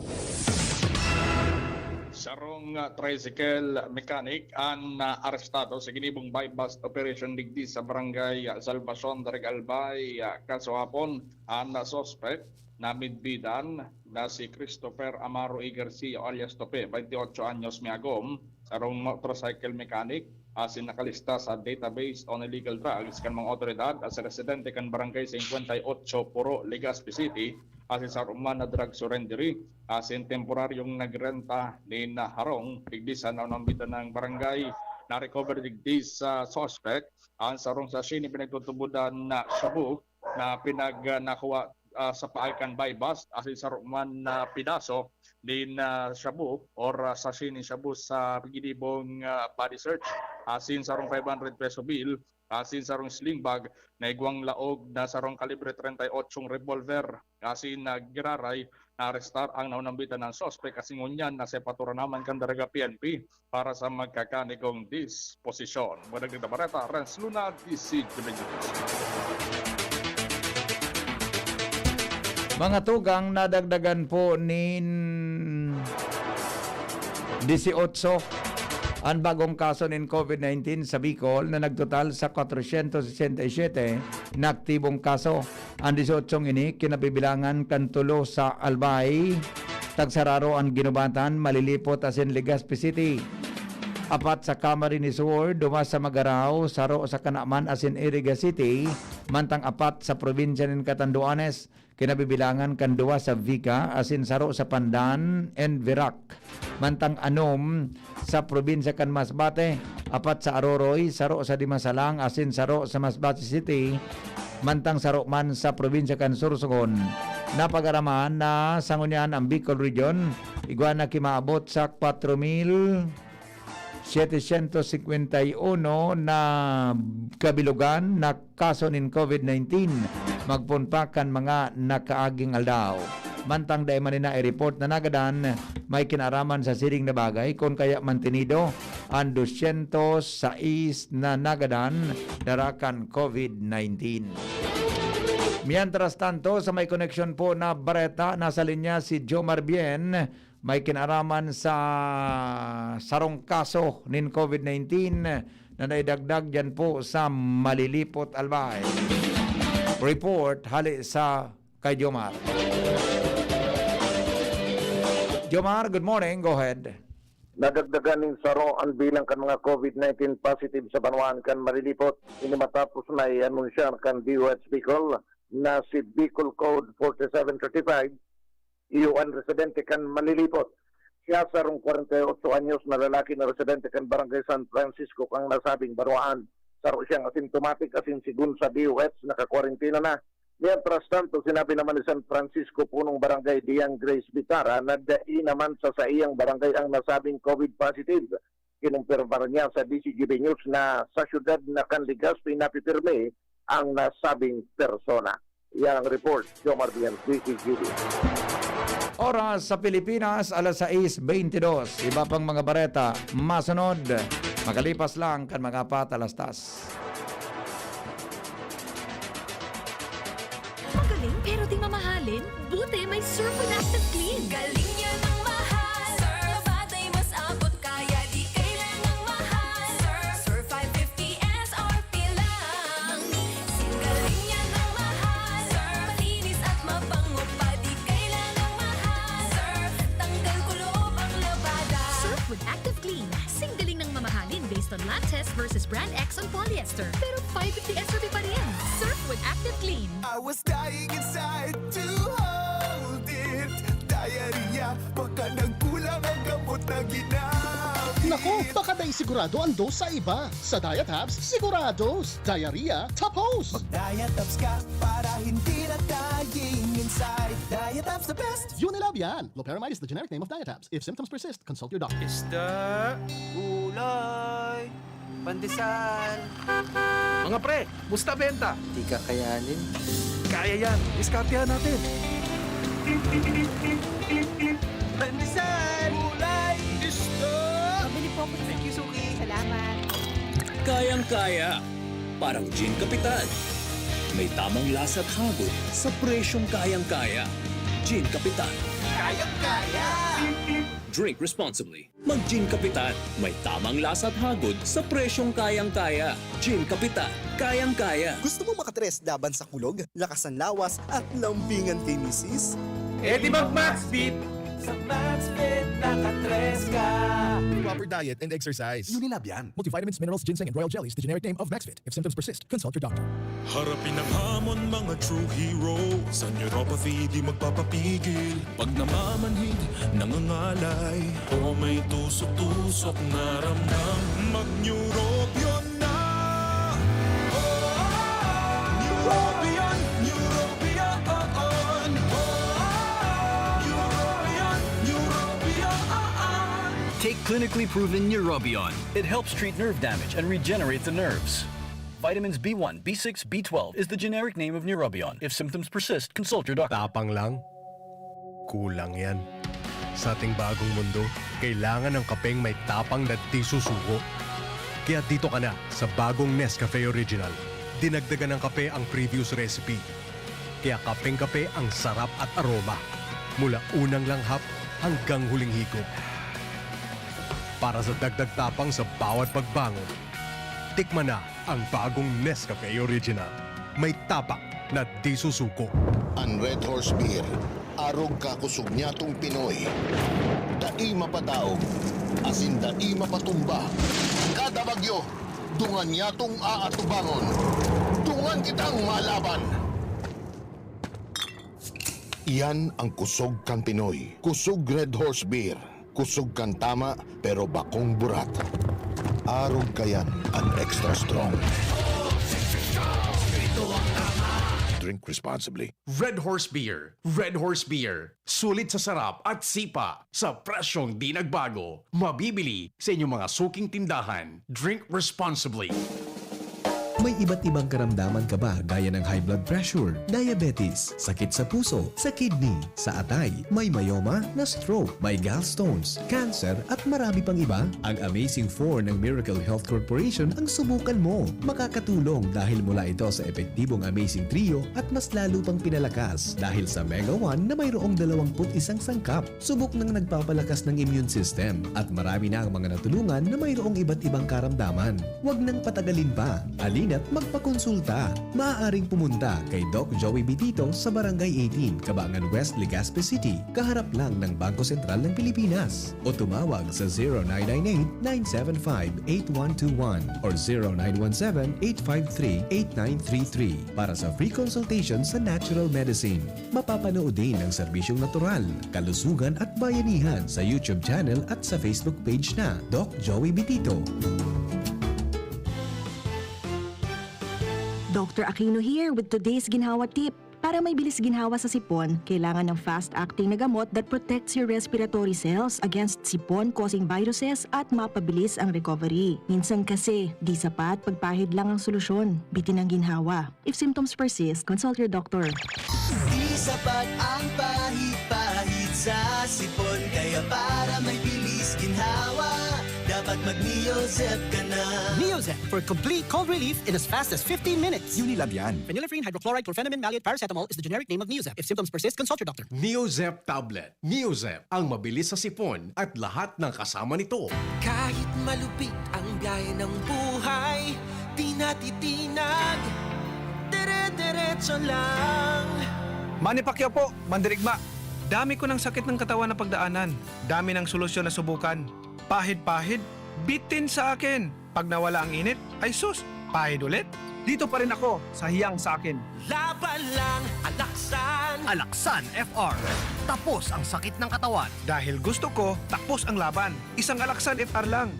Sarong, ah, tricycle mechanic an, ah, arestado sa ginibong buy-bust operation digdi sa Barangay, ah, Salvacion, Daraga, Albay, ah, kasuhapon. An, ah, suspect na midbidan na si Christopher Amaro E. Garcia alias Tope, twenty-ocho anyos, may agom, sarong motorcycle mechanic, asin nakalista sa database on illegal drugs kan mga awtoridad as residente kan Barangay Cincuenta y Ocho, Puro, Legazpi City, asin sarong man na drug surrenderee, asin temporaryong nagrenta nin harong digdi sa naunambitan ng barangay. Na-recover digdi sa suspect an sarong sachet ni pinagtutubodan na shabu na pinag-, ah, nakuha, ah, sa paagi kan buy-bust, asin sarong man na pidaso nin, ah, shabu or, ah, sachet nin shabu sa ginibong, ah, body search, asin sarong five hundred peso bill, asin sarong sling bag na igwang laog na sarong kalibre treinta y ocho revolver, asin na giraray naarestar ang naunambitan na suspek, asin ngunyan nasa epektura naman kan Daraga P N P para sa magkakanigong disposisyon. Mula dito, Bareta, Renz Luna, D Z G B News. Mga tugang, nadagdagan po nin dieciocho an bagong kaso nin COVID nineteen sa Bicol, na nagtotal sa kwatrosyentos sesenta y siyete na aktibong kaso. An dieciocho ini kinabibilangan kan tulo sa Albay, tagsararo an Guinobatan, Malilipot asin Legazpi City. Apat sa Camarines Sur, duwa sa Magarao, saro sa Canaman asin Iriga City, mantang apat sa probinsya nin Catanduanes, kinabibilangan kan duwa sa Viga asin saro sa Pandan and Virac. Mantang anom sa probinsya kan Masbate, apat sa Aroroy, saro sa Dimasalang asin saro sa Masbate City, Mantang saro man sa probinsya kan Sorsogon, napag-araman na sa ngunyan ang Bicol Region, igwa na kimaabot sa kwatro mil setecientos cincuenta y uno na kabilogan na kaso nin COVID nineteen, magpoon pa kan mga nakaaging aldaw. Mantang dai man nina i-report na nagadan, may kinaaraman sa siring na bagay kun kaya mantinido an dosyentos sais na nagadan dara kan COVID nineteen. Mientras tanto, sa may koneksyon po na bareta, nasa linya si Jomar Bien, may kinaaraman sa sarong kaso nin COVID nineteen na naidagdag diyan po sa Malilipot, Albay. Report hali sa kay Jomar. Jomar, good morning. Go ahead. Nadagdagan nin saro an bilang kan mga COVID nineteen positive sa banwaan kan Malilipot. Ini matapos na i-anunsya kan D O H Bicol na si Bicol Code forty-seven thirty-five, iyo an residente kan Malilipot. Siya sarong kwarenta y otso anyos na lalaki na residente kan Barangay San Francisco kan nasabing banwaan. Saro siyang asymptomatic asin sigon sa D O H nakakwarentina na. Mientras tanto, sinabi naman ni San Francisco punong barangay Diang Grace Bitara na dai naman sa saiyang barangay ang nasabing COVID positive. Kinumpirmar niya sa D Z G B News na sa siyudad na kan Legazpi napipirmi ang nasabing persona. Yan ang report, Jomar Bian, D Z G B. Oras sa Pilipinas, alas sais beintidos. Iba pang mga bareta, masunod. Makalipas lang kan mga apat alas tas. Magaling pero di mamahalin? Buti may Surf with Active Clean. Galing niya ng mahal. Surf. Labada ay mas abot kaya di kailangang mahal. Surf. Surf five fifty S R P lang. Singgaling niya ng mahal. Surf. Malinis at mabango pa di kailangang mahal. Surf. Tanggal kuloob ang labada. Surf with Active Clean. Singgaling ng mamahalin based on lab test versus brand X on polyester. Pero five fifty S R P pa rin. Surf with Active Clean. I was dying inside to hold it. Diarrhea, baka nagkulang ang gamot na ginamit. Naku, baka dai sigurado ang dose sa iba. Sa Diatabs, sigurados. Diarrhea, tapos. Mag Diatabs ka para hindi na dying inside. Diatabs the best. Unilab yan. Loperamide is the generic name of Diatabs. If symptoms persist, consult your doctor. Isda, gulay, pandesal. Mga pre, musta benta? Di kakayanin. Kaya yan. Diskartehan natin. Pandesal! Gulay! Isda! Pabili po ako. Thank you, Suki. Salamat. Kayang-kaya. Parang Gin Kapitan. May tamang lasa at hagod sa presyong kayang-kaya. Gin Kapitan. Kayang-kaya! Drink responsibly. Mag Gin Kapitan. May tamang lasa at hagod sa presyong kayang-kaya. Gin Kapitan. Kayang-kaya. Gusto mo makatres laban sa kulog, lakas ng lawas, at lambingan kay misis? E di mag Maxbit! Sa Maxbit, nakatres ka! Proper diet and exercise. Unilab yan. Multivitamins, minerals, ginseng, and royal jellies, the generic name of Maxbit. If symptoms persist, consult your doctor. Harapin ang hamon, mga true hero. Sa neuropathy, di magpapapigil. Pag namamanhid, nangangalay, o may tusok-tusok na ramdam, mag-Neurobion na! Neurobion, Neurobion, Neurobion, Neurobion. Take clinically proven Neurobion. It helps treat nerve damage and regenerate the nerves. Vitamins B one, B six, B twelve is the generic name of Neurobion. If symptoms persist, consult your doctor. Tapang lang? Kulang yan. Sa ating bagong mundo, kailangan ng kapeng may tapang na di susuko. Kaya dito ka na sa bagong Nescafe Original. Dinagdagan ng kape ang previous recipe. Kaya kapeng-kape ang sarap at aroma. Mula unang langhap hanggang huling higop. Para sa dagdag tapang sa bawat pagbangon, tikman na ang bagong Nescafe Original. May tapang na di susuko. An Red Horse Beer, arog ka kusog nyatong Pinoy. Dai mapadaog, asin dai mapatumba. Kada bagyo, dungan nyatong aatubangon. Dungan kitang malaban. Iyan ang kusog kan Pinoy. Kusog Red Horse Beer. Kusog kan tama, pero bakong burat. Arog kayan an extra strong. Ito ang tama, Drink responsibly. Red Horse Beer. Red Horse Beer. Sulit sa sarap at sipa sa presyong di nagbago. Mabibili sa inyong mga suking tindahan. Drink responsibly. May iba't ibang karamdaman ka ba, gaya ng high blood pressure, diabetes, sakit sa puso, sa kidney, sa atay, may myoma, na stroke, may gallstones, cancer, at marami pang iba? Ang Amazing four ng Miracle Health Corporation ang subukan mo. Makakatulong dahil mula ito sa epektibong Amazing Trio at mas lalo pang pinalakas dahil sa Mega one na mayroong dalawampu't isang sangkap. Subok nang nagpapalakas ng immune system at marami na ang mga natulungan na mayroong iba't ibang karamdaman. Huwag nang patagalin pa. Halina't magpakonsulta. Maaaring pumunta kay Doc Joey Bitito sa Barangay eighteen, Cabangan West, Legazpi City, kaharap lang ng Bangko Sentral ng Pilipinas. O tumawag sa zero nine nine eight, nine seven five, eight one two one or zero nine one seven, eight five three, eight nine three three para sa free consultation sa natural medicine. Mapapanood din ang serbisyong natural, kalusugan at bayanihan sa YouTube channel at sa Facebook page na Doc Joey Bitito. Doctor Aquino here with today's ginhawa tip. Para may bilis ginhawa sa sipon, kailangan ng fast-acting na gamot that protects your respiratory cells against sipon-causing viruses at mapabilis ang recovery. Minsan kasi, di sapat pagpahid lang ang solusyon. Bitin ang ginhawa. If symptoms persist, consult your doctor. Di sapat ang pahid-pahid sa sipon, kaya para may bilis ginhawa, dapat mag-Neozep ka na. Neozep for complete cold relief in as fast as fifteen minutes. Unilab yan. Phenylephrine hydrochloride chlorphenamine maleate paracetamol is the generic name of Neozep. If symptoms persist, consult your doctor. Neozep tablet. Neozep, ang mabilis sa sipon at lahat ng kasama nito. Kahit malupit ang biyahe ng buhay, di natitinag, dire-diretso lang. Manny Pacquiao po, mandirigma. Dami ko ng sakit ng katawan na pagdaanan. Dami ng solusyon na subukan. Pahid-pahid, bitin sa akin. Pag nawala ang init, ay sus, pahid ulit. Dito pa rin ako sa hiyang sa akin. Laban lang, Alaksan. Alaksan F R. Tapos ang sakit ng katawan. Dahil gusto ko, tapos ang laban. Isang Alaksan F R lang.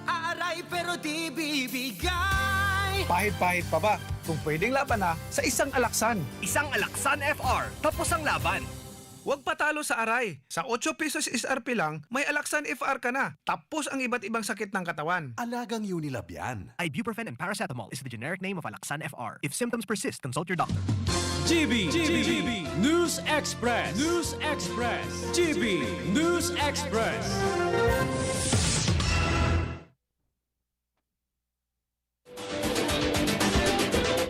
Aaray pero di bibigay. Pahid-pahid pa ba? Kung pwedeng laban na, sa isang Alaksan. Isang Alaksan F R. Tapos ang laban. Huwag patalo sa aray. Sa otso pesos S R P lang, may Alaksan F R ka na. Tapos ang iba't ibang sakit ng katawan. Alagang Unilab yan. Ibuprofen and paracetamol is the generic name of Alaxan F R. If symptoms persist, consult your doctor. G B, G B, News Express, News Express, G B News Express.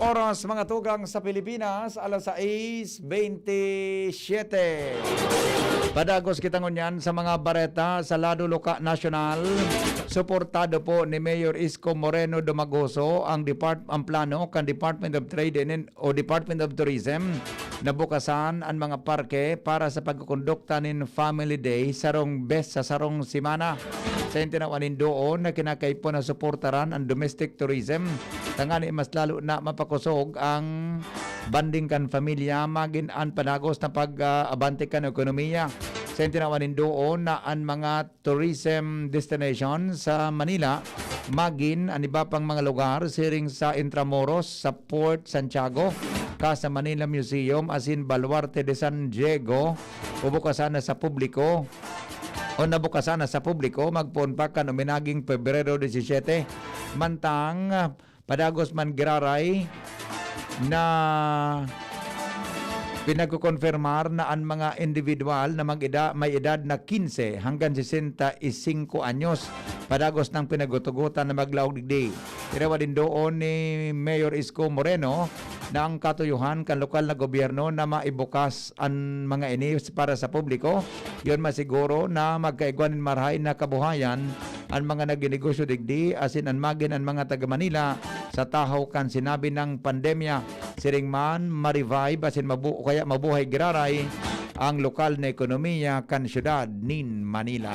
Oras, mga tugang, sa Pilipinas, alas sais bentisiete. Padagos kita ngunyan sa mga bareta sa lado loka-, nasyonal. Suportado po ni Mayor Isko Moreno Domagoso ang depart-, ang plano kan Department of Trade and, o Department of Tourism na bukasan an mga parke para sa pagkukondukta nin Family Day sarong bes sa sarong semana. Sa tinawan nin doon na kinakaipon na suportaran ang domestic tourism, tangani mas lalo na mapakosog ang banding kan pamilya, magin an padagos na pag, ah, abante kan ekonomiya. Sa tinawan nin doon na an mga tourism destination sa Manila, magin an iba pang mga lugar siring sa Intramuros, sa Port Santiago, ka sa Manila Museum asin Baluarte de San Diego, bubukasan na sa publiko o nabukasan na sa publiko magpoon pa kan uminaging Pebrero disisiete. Mantang, ah, padagos man giraray na pinagkokonfirmar na an mga individual na mag-eda-, may edad na kinse hanggang sesenta y singko anyos, padagos nang pinagutugutan na maglaog digdi. Tinawan nin doon ni Mayor Isko Moreno na ang katuyohan kan lokal na gobyerno na maibukas an mga ini para sa publiko, yon masiguro na magkaigwa nin marahay na kabuhayan an mga nagnegosyo digdi asin an magin an mga taga Manila sa tahaw kan sinabi nang pandemya. Siring man, ma-revive asin mabu-, o kaya mabuhay giraray ang lokal na ekonomiya kan siyudad nin Manila.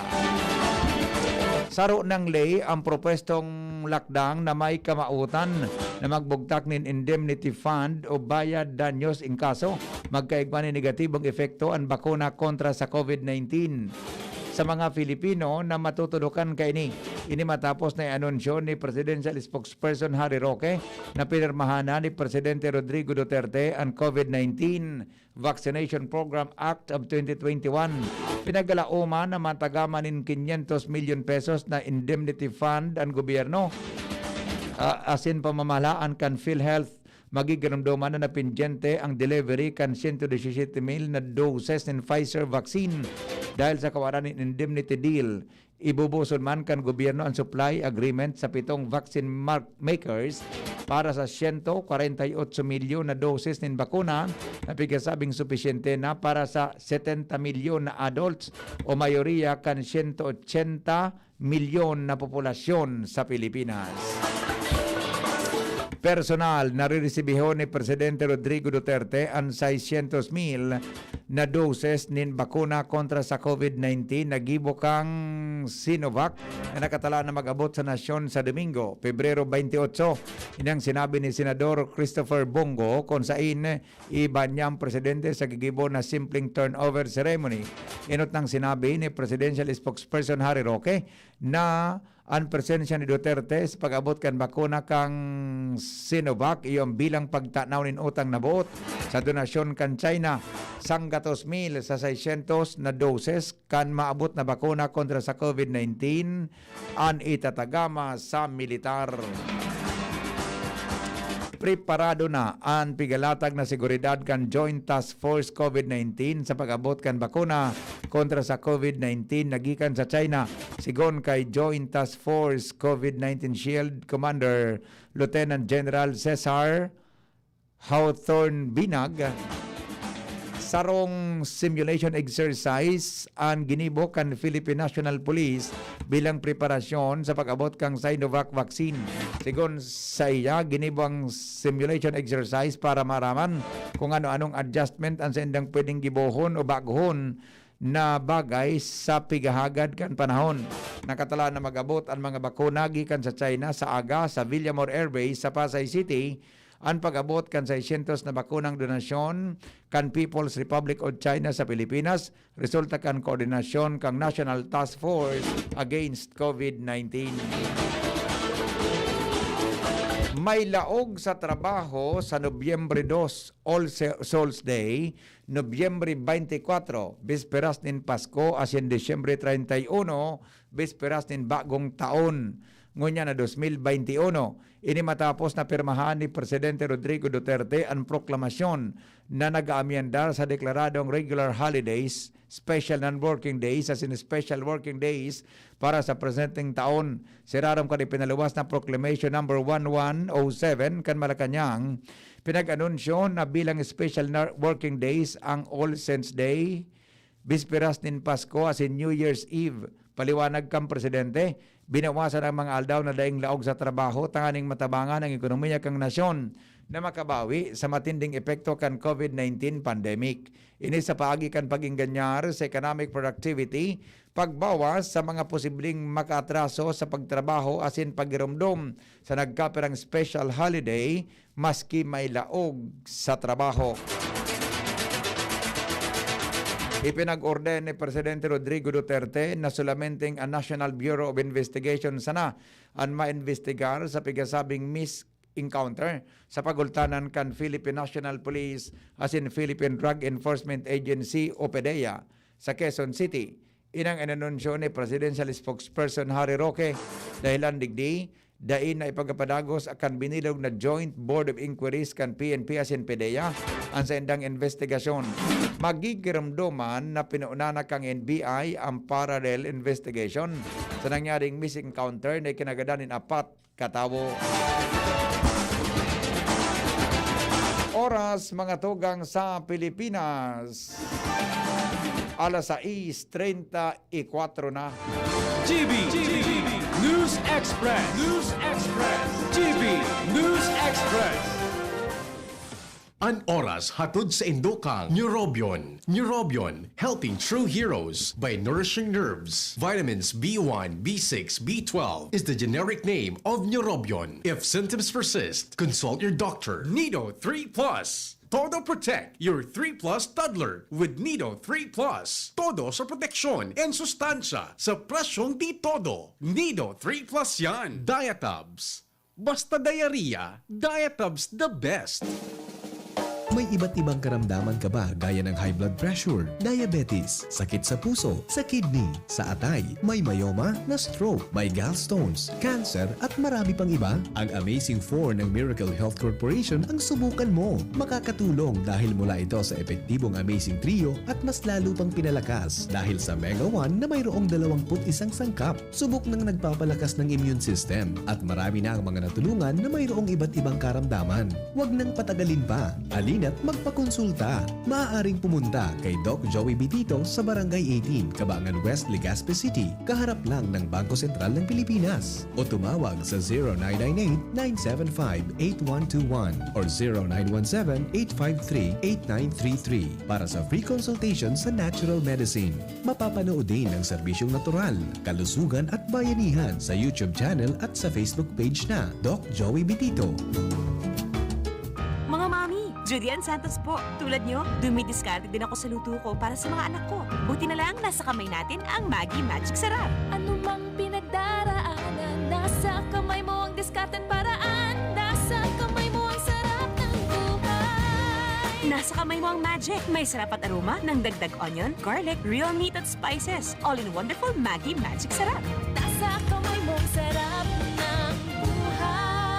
Saro nang ley ang propwestong lakdang na may kamawotan na magbugtak nin indemnity fund o bayad danyos in kaso magkaigwa nin negatibong epekto an bakuna kontra sa COVID nineteen. sa mga Filipino na matutudokan kaini. Ini matapos na i-anunsyo ni Presidential Spokesperson Harry Roque na pinirmahan na ni Presidente Rodrigo Duterte an COVID nineteen Vaccination Program Act of twenty twenty-one. Pinagalaoman na matagaman nin quinientos milyon pesos na indemnity fund an gobyerno, ah, asin pamamahalaan kan PhilHealth. Magigiromdoman na napindyente ang delivery kan siyento disisiyete mil na doses nin Pfizer vaccine dahil sa kawalan nin indemnity deal. Ibubuson man kan gobyerno an supply agreement sa pitong vaccine mar-, makers para sa siyento kwarenta y otso milyon na doses nin bakuna na pigasabing supisyente na para sa setenta milyon na adults o mayoriya kan siyento ochenta milyon na populasyon sa Pilipinas. Personal, nariresibihon ni Presidente Rodrigo Duterte an seiscientos mil na doses nin bakuna kontra sa COVID nineteen na gibo kan Sinovac na nakatalaan na mag-abot sa nasyon sa Domingo, Pebrero twenty-eight. Ini ang sinabi ni Senador Christopher Bong Go, kun saen iba niya ang presidente sa gigibo na simpleng turnover ceremony. Enot nang sinabi ni Presidential Spokesperson Harry Roque na an presensya ni Duterte sa pag-abot kan bakuna kan Sinovac iyo ang bilang pagtanaw nin utang na boot sa donasyon kan China, sanggatos mil sa seiscientos na doses kan maabot na bakuna kontra sa COVID nineteen an itatagama sa militar. Preparado na an pigalatag na seguridad kan Joint Task Force COVID nineteen sa pag-abot kan bakuna kontra sa COVID nineteen na gikan sa China, sigon kay Joint Task Force COVID nineteen Shield Commander Lieutenant General Cesar Hawthorne Binag. Sarong simulation exercise an ginibo kan Philippine National Police bilang preparasyon sa pag-abot kan Sinovac vaccine. Sigon saiya, ginibo ang simulation exercise para maaraman kung ano-anong adjustment ang saindang pwedeng gibohon o baguhon na bagay sa pighahagad kan panahon. Nakatalaan na mag-abot an mga bakuna gikan sa China sa aga sa Villamor Air Base sa Pasay City, an pag-abot kan seiscientos na bakunang donasyon kan People's Republic of China sa Pilipinas, resulta kan koordinasyon kan National Task Force Against COVID nineteen. May laog sa trabaho sa Nobyembre dos, All Se-, Souls Day, Nobyembre twenty-four, bisperas nin Pasko, asin Disyembre treinta y uno, bisperas nin Bagong Taon, ngunyan na dos mil twenty uno. Ini matapos na pirmahan ni Presidente Rodrigo Duterte an proklamasyon na nag-aamyendar sa deklaradong regular holidays, special non-working days, asin special working days para sa presenteng taon. Sa irarom kan ipinaluwas na Proclamation Number one one oh seven kan Malacañang, pinag-anunsyo na bilang special na working days ang All Saints Day, bisperas nin Pasko asin New Year's Eve. Paliwanag kan presidente, binawasan ang mga aldaw na daing laog sa trabaho tanganing matabangan ang ekonomiya kan nasyon na makabawi sa matinding epekto kan COVID nineteen pandemic. Ini sa paagi kan pag-engganyar sa economic productivity, pagbawas sa mga posibleng makaatraso sa pagtrabaho asin paghiromdom sa nagkapirang special holiday maski may laog sa trabaho. Ipinag-orden ni Presidente Rodrigo Duterte na solamenteng an National Bureau of Investigation sana an maimbestigar sa pigasabing mis-, encounter sa pagultanan kan Philippine National Police asin Philippine Drug Enforcement Agency o PDEA sa Quezon City. Inang inanunsyo ni Presidential Spokesperson Harry Roque, dahilan digdi, dai na ipagapadagos kan binilog na Joint Board of Inquiries kan P N P asin PDEA an saindang investigasyon. Magigiromdoman na pinoona na kan N B I ang parallel investigation sa nangyaring misencounter na ikinagadan nin apat katawo. Oras, mga tugang sa Pilipinas, alas sais treinta y cuatro na. G B, G B, News Express, News Express, G B, News Express. An oras hatod saindo kan Neurobion. Neurobion, helping true heroes by nourishing nerves. Vitamins B one, B six, B twelve is the generic name of Neurobion. If symptoms persist, consult your doctor. Nido three plus. Todo Protect, your three plus toddler with Nido three plus. Todo sa proteksyon and sustansya sa presyong di todo. Nido three plus yan. Diatabs. Basta diarrhea, Diatabs the best. May iba't ibang karamdaman ka ba, gaya ng high blood pressure, diabetes, sakit sa puso, sa kidney, sa atay, may myoma, na-stroke, may gallstones, cancer, at marami pang iba? Ang Amazing four ng Miracle Health Corporation ang subukan mo. Makakatulong dahil mula ito sa epektibong Amazing Trio at mas lalo pang pinalakas dahil sa Mega one na mayroong dalawampu't isang sangkap. Subok nang nagpapalakas ng immune system at marami na ang mga natulungan na mayroong iba't ibang karamdaman. Huwag nang patagalin pa. Halina't magpakonsulta. Maaaring pumunta kay Doc Joey Bitito sa Barangay eighteen, Cabangan West, Legazpi City, kaharap lang ng Bangko Sentral ng Pilipinas. O tumawag sa zero nine nine eight, nine seven five, eight one two one or zero nine one seven, eight five three, eight nine three three para sa free consultation sa natural medicine. Mapapanood din ang serbisyong natural, kalusugan at bayanihan sa YouTube channel at sa Facebook page na Doc Joey Bitito. Mga mami, Judy Ann Santos po. Tulad nyo, dumidiskarte din ako sa luto ko para sa mga anak ko. Buti na lang, nasa kamay natin ang Maggi Magic Sarap. Ano mang pinagdaraanan, nasa kamay mo ang diskarteng paraan. Nasa kamay mo ang sarap ng buhay. Nasa kamay mo ang magic. May sarap at aroma ng dagdag onion, garlic, real meat at spices. All in wonderful Maggi Magic Sarap. Nasa kamay mo ang sarap ng buhay.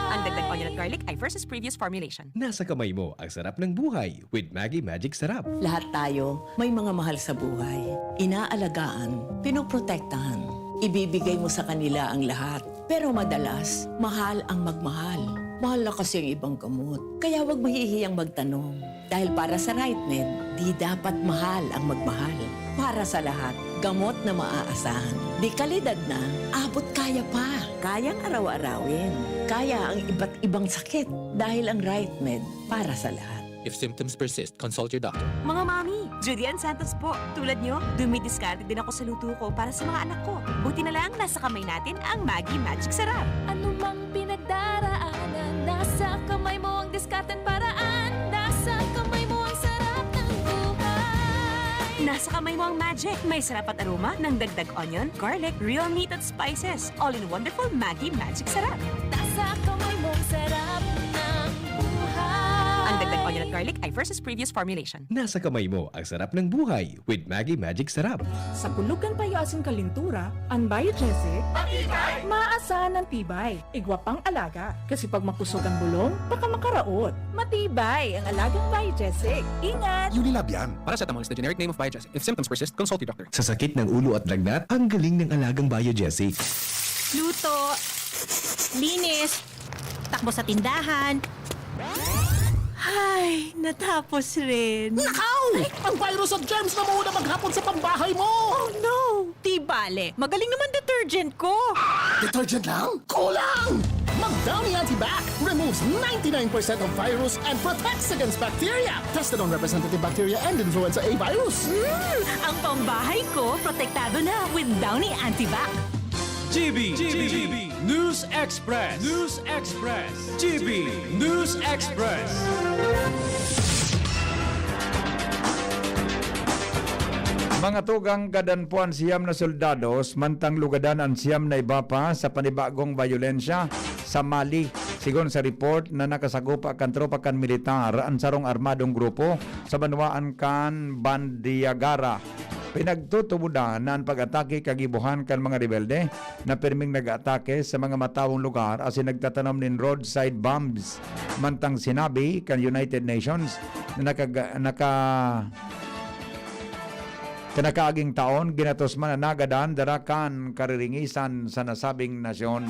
Ang dagdag onion at garlic ay versus previous formulation. Nasa kamay mo ang sarap ng buhay with Maggi Magic Sarap. Lahat tayo may mga mahal sa buhay. Inaalagaan, pinoprotektahan. Ibibigay mo sa kanila ang lahat. Pero madalas, mahal ang magmahal. Mahal na kasi ang ibang gamot. Kaya huwag mahihiyang magtanong. Dahil para sa RightMed, di dapat mahal ang magmahal. Para sa lahat, gamot na maaasahan. Di kalidad na, abot kaya pa. Kayang araw-arawin. Kaya ang iba't ibang sakit. Dahil ang RightMed, para sa lahat. If symptoms persist, consult your doctor. Mga mami, Judy Ann Santos po. Tulad nyo, dumidiskarte din ako sa luto ko para sa mga anak ko. Buti na lang, nasa kamay natin ang Maggi Magic Sarap. Ano mang pinagdaraanan, nasa kamay mo ang diskarteng paraan. Nasa kamay mo ang sarap ng buhay. Nasa kamay mo ang magic. May sarap at aroma ng dagdag onion, garlic, real meat at spices. All in wonderful Maggi Magic Sarap. Nasa kamay mo ang sarap ng buhay. Ang dagdag onion at garlic ay versus previous formulation. Nasa kamay mo ang sarap ng buhay with Maggi Magic Sarap. Sa kulog kan payo asin kalintura, an Biogesic, matibay, maasahan ang tibay. Igwa pang alaga, kasi pag makusog ang bulong, baka makaraot. Matibay ang alagang Biogesic. Ingat! Unilab yan. Paracetamol is the generic name of Biogesic. If symptoms persist, consult your doctor. Sa sakit ng ulo at lagnat, ang galing ng alagang Biogesic. Luto, linis, takbo sa tindahan. Ay, natapos rin. Nakaw! Ang virus at germs na mauna maghapon sa pambahay mo! Oh no! Di bale, magaling naman detergent ko. Detergent lang? Kulang! Mag Downy Antibac removes ninety-nine percent of virus and protects against bacteria. Tested on representative bacteria and influenza A virus. Mm, ang pambahay ko, protektado na with Downy Antibac. G B, G B, News Express, News Express, G B, News Express. Mga tugang, gadan po an siyam na soldados, mantang lugadan an siyam na iba pa sa panibagong bayolensya sa Mali, sigon sa report na nakasagupa kan tropa kan militar an sarong armadong grupo sa banwaan kan Bandiagara. Pinagtutubodan na an pag-atake kagibohan kan mga rebelde na pirming nag-aatake sa mga matawong lugar asin nagtatanom nin roadside bombs. Mantang sinabi kan United Nations na nakaga-, naka-, kanakaaging taon, ginatos man na nagadan dara kan kariringisan sa nasabing nasyon.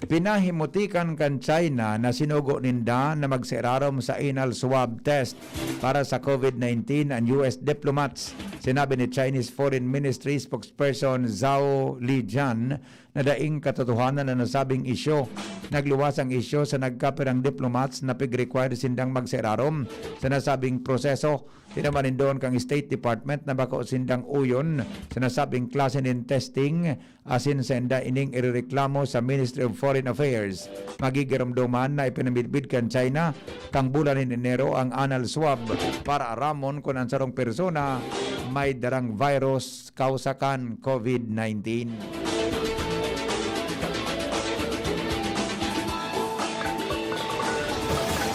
Pinahimutikan kan China na sinugo ninda na magsairarom sa anal swab test para sa COVID nineteen an U S diplomats. Sinabi ni Chinese Foreign Ministry spokesperson Zhao Lijian na daing katotohanan na nasabing isyu. Nagluwas ang isyu sa nagkapirang diplomats na pig-require sindang magsairarom sa nasabing proseso. Tinaman nin duon kan State Department na bako sindang uyon sa nasabing klase nin testing asin sainda ining irereklamo sa Ministry of Foreign Affairs. Magigiromdoman na ipinamidbid kan China kan bulan nin Enero ang anal swab para aramon kun an sarong persona may darang virus kausa kan COVID nineteen.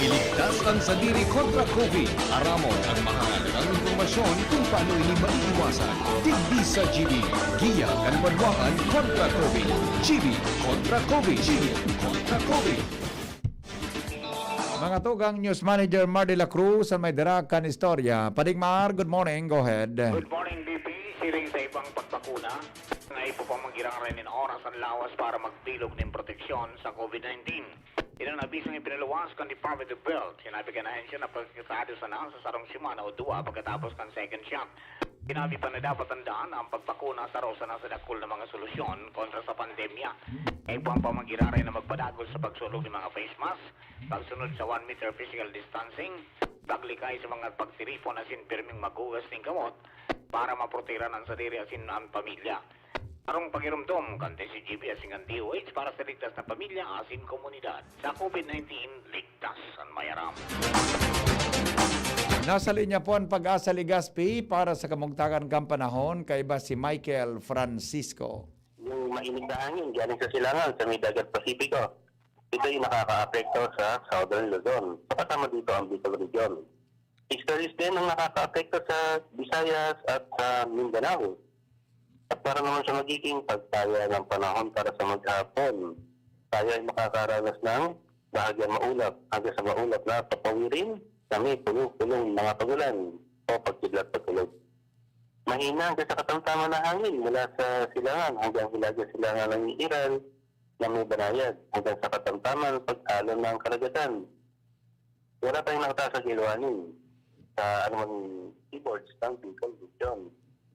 Iligtas ang sadiri kontra COVID. Aramon ang mahahalagang impormasyon kung paano ini maiiwasan. Digdi sa G B, giya kan banwaan kontra COVID. G B kontra COVID. G B kontra COVID. Mga tugang, News Manager Mar de la Cruz an may dara kan istorya. Padigmar, good morning. Go ahead. Good morning, B P. Siring sa ibang pagbakuna, nga iba pa man giraray nin oras an lawas para magbilog nin proteksyon sa COVID nineteen. Iyan an abisong ipinaluwas kan Department of Health. Sinabi kan ahensya na protektado sana sa sarong semana o duwa pagkatapos kan second shot. Sinabi pa na dapat tandaan na ang pagbakuna saro sana sa dakul na mga solusyon kontra sa pandemya. Kaipuhan pa man giraray na magpadagos sa pagsulog nin mga face mask, pagsunod sa one meter physical distancing, paglikay sa mga pagtiripon asin pirming maghugas nin kamot para maprotehiran an sadiri asin an pamilya. Sarong pagiromdom kan D Z G B asin kan D O H para sa ligtas na pamilya asin komunidad. Sa COVID nineteen, ligtas an may aram. Nasa linya po an Pag-asa Legazpi para sa kamugtakan kan panahon, kaiba si Michael Francisco. Yung mainit na hangin galing sa silangan sa may dagat Pasipiko. Ito'y nakakaapekto sa Southern Luzon. Kasama dito ang Bicol Region. East to West din ang nakakaapekto sa Visayas at sa Mindanao. At para naman sa magiging pagtaya ng panahon para sa maghapon, tayo ay makakaranas ng bahagyang maulap hanggang sa maulap na papawirin na may pulo-pulong mga pagulan o pagkidlat-pagkulog. Mahina hanggang sa katamtaman na hangin mula sa silangan hanggang hilaga silangan ng Iran na may banayad hanggang sa katamtaman pag-alon ng karagatan. Wala tayong nakataas na kiluanin sa anumang seaboards ng Bicol Region.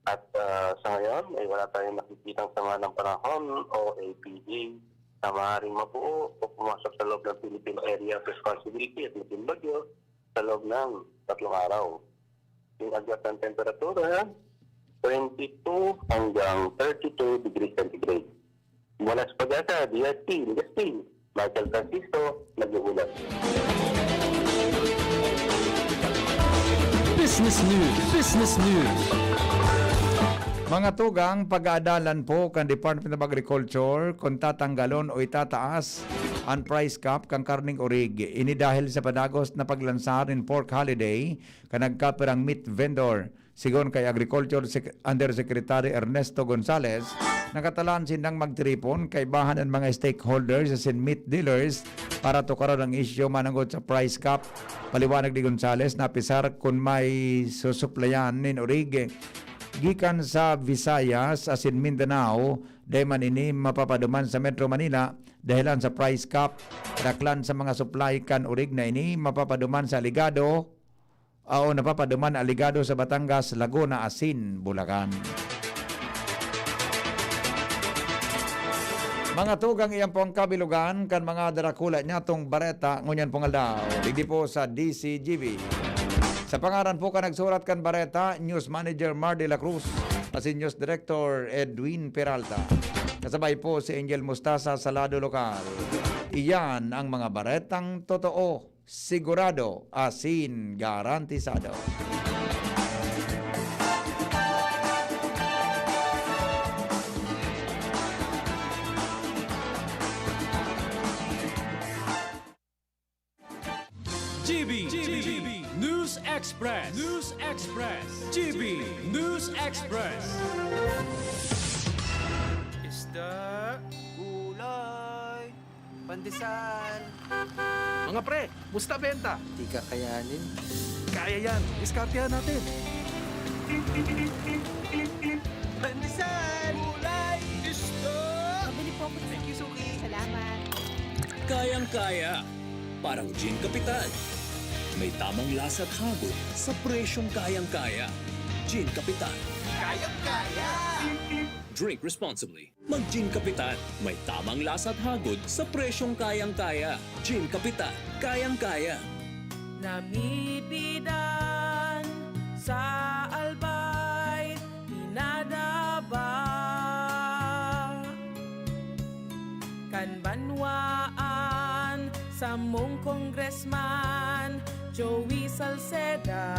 At, ah, sa ngayon ay wala tayong nakikitang sama ng panahon o A P G na maaaring mabuo o pumasok sa loob ng Philippine Area of Responsibility at maging bagyo sa loob ng tatlong araw. Yung agwat ng temperatura, twenty-two hanggang thirty-two degrees centigrade. Mula sa Pag-asa, D R T, Legazpi, Michael Francisco, nag-uulat. Business News. Business News. Mga tugang, pag-aadalan po kan Department of Agriculture kung tatanggalon o itataas an price cap kan karneng orig. Ini dahil sa padagos na paglansar nin pork holiday kan nagkapirang meat vendor. Sigon kay Agriculture Sec-, Undersecretary Ernesto Gonzales, nakatalaan sindang magtiripon kaibahan an mga stakeholders asin meat dealers para tukaron ang isyu manongod sa price cap. Paliwanag ni Gonzales na apisar kun may susuplayan nin orig gikan sa Visayas asin Mindanao, dai man ini mapapaduman sa Metro Manila dahelan sa price cap. Daklan sa mga supply kan orig na ini mapapaduman sa Aligado, o napapaduman Aligado sa Batangas, Laguna asin Bulacan. Mga tugang, iyan po ang kabilugan kan mga darakula nyatong bareta ngunyan pong aldaw. Digdi po sa D C G B. Sa pangaran po kan nagsurat kan bareta, News Manager Mar de la Cruz, asin News Director Edwin Peralta. Kasabay po si Angel Mustasa sa lado lokal. Iyan ang mga baretang totoo, sigurado asin garantisado. G B, G B, News Express, News Express, G B News Express. Isda, gulay, pandesal. Mga pre, musta benta? Di kakayanin. Kaya yan. Diskartehan natin. Pandesal! Gulay! Isda! Mabili po ako sa... Thank you, Suki. Salamat. Kayang-kaya. Parang Gin Kapitan. May tamang lasa at hagod sa presyong kayang-kaya. Gin Kapitan. Kayang-kaya! Drink responsibly. Mag-Gin Kapitan. May tamang lasa at hagod sa presyong kayang-kaya. Gin Kapitan. Kayang-kaya. Namibidan Kumusta, Albay? Pinadaba kan banwaan, samong congressman, Joey Salceda.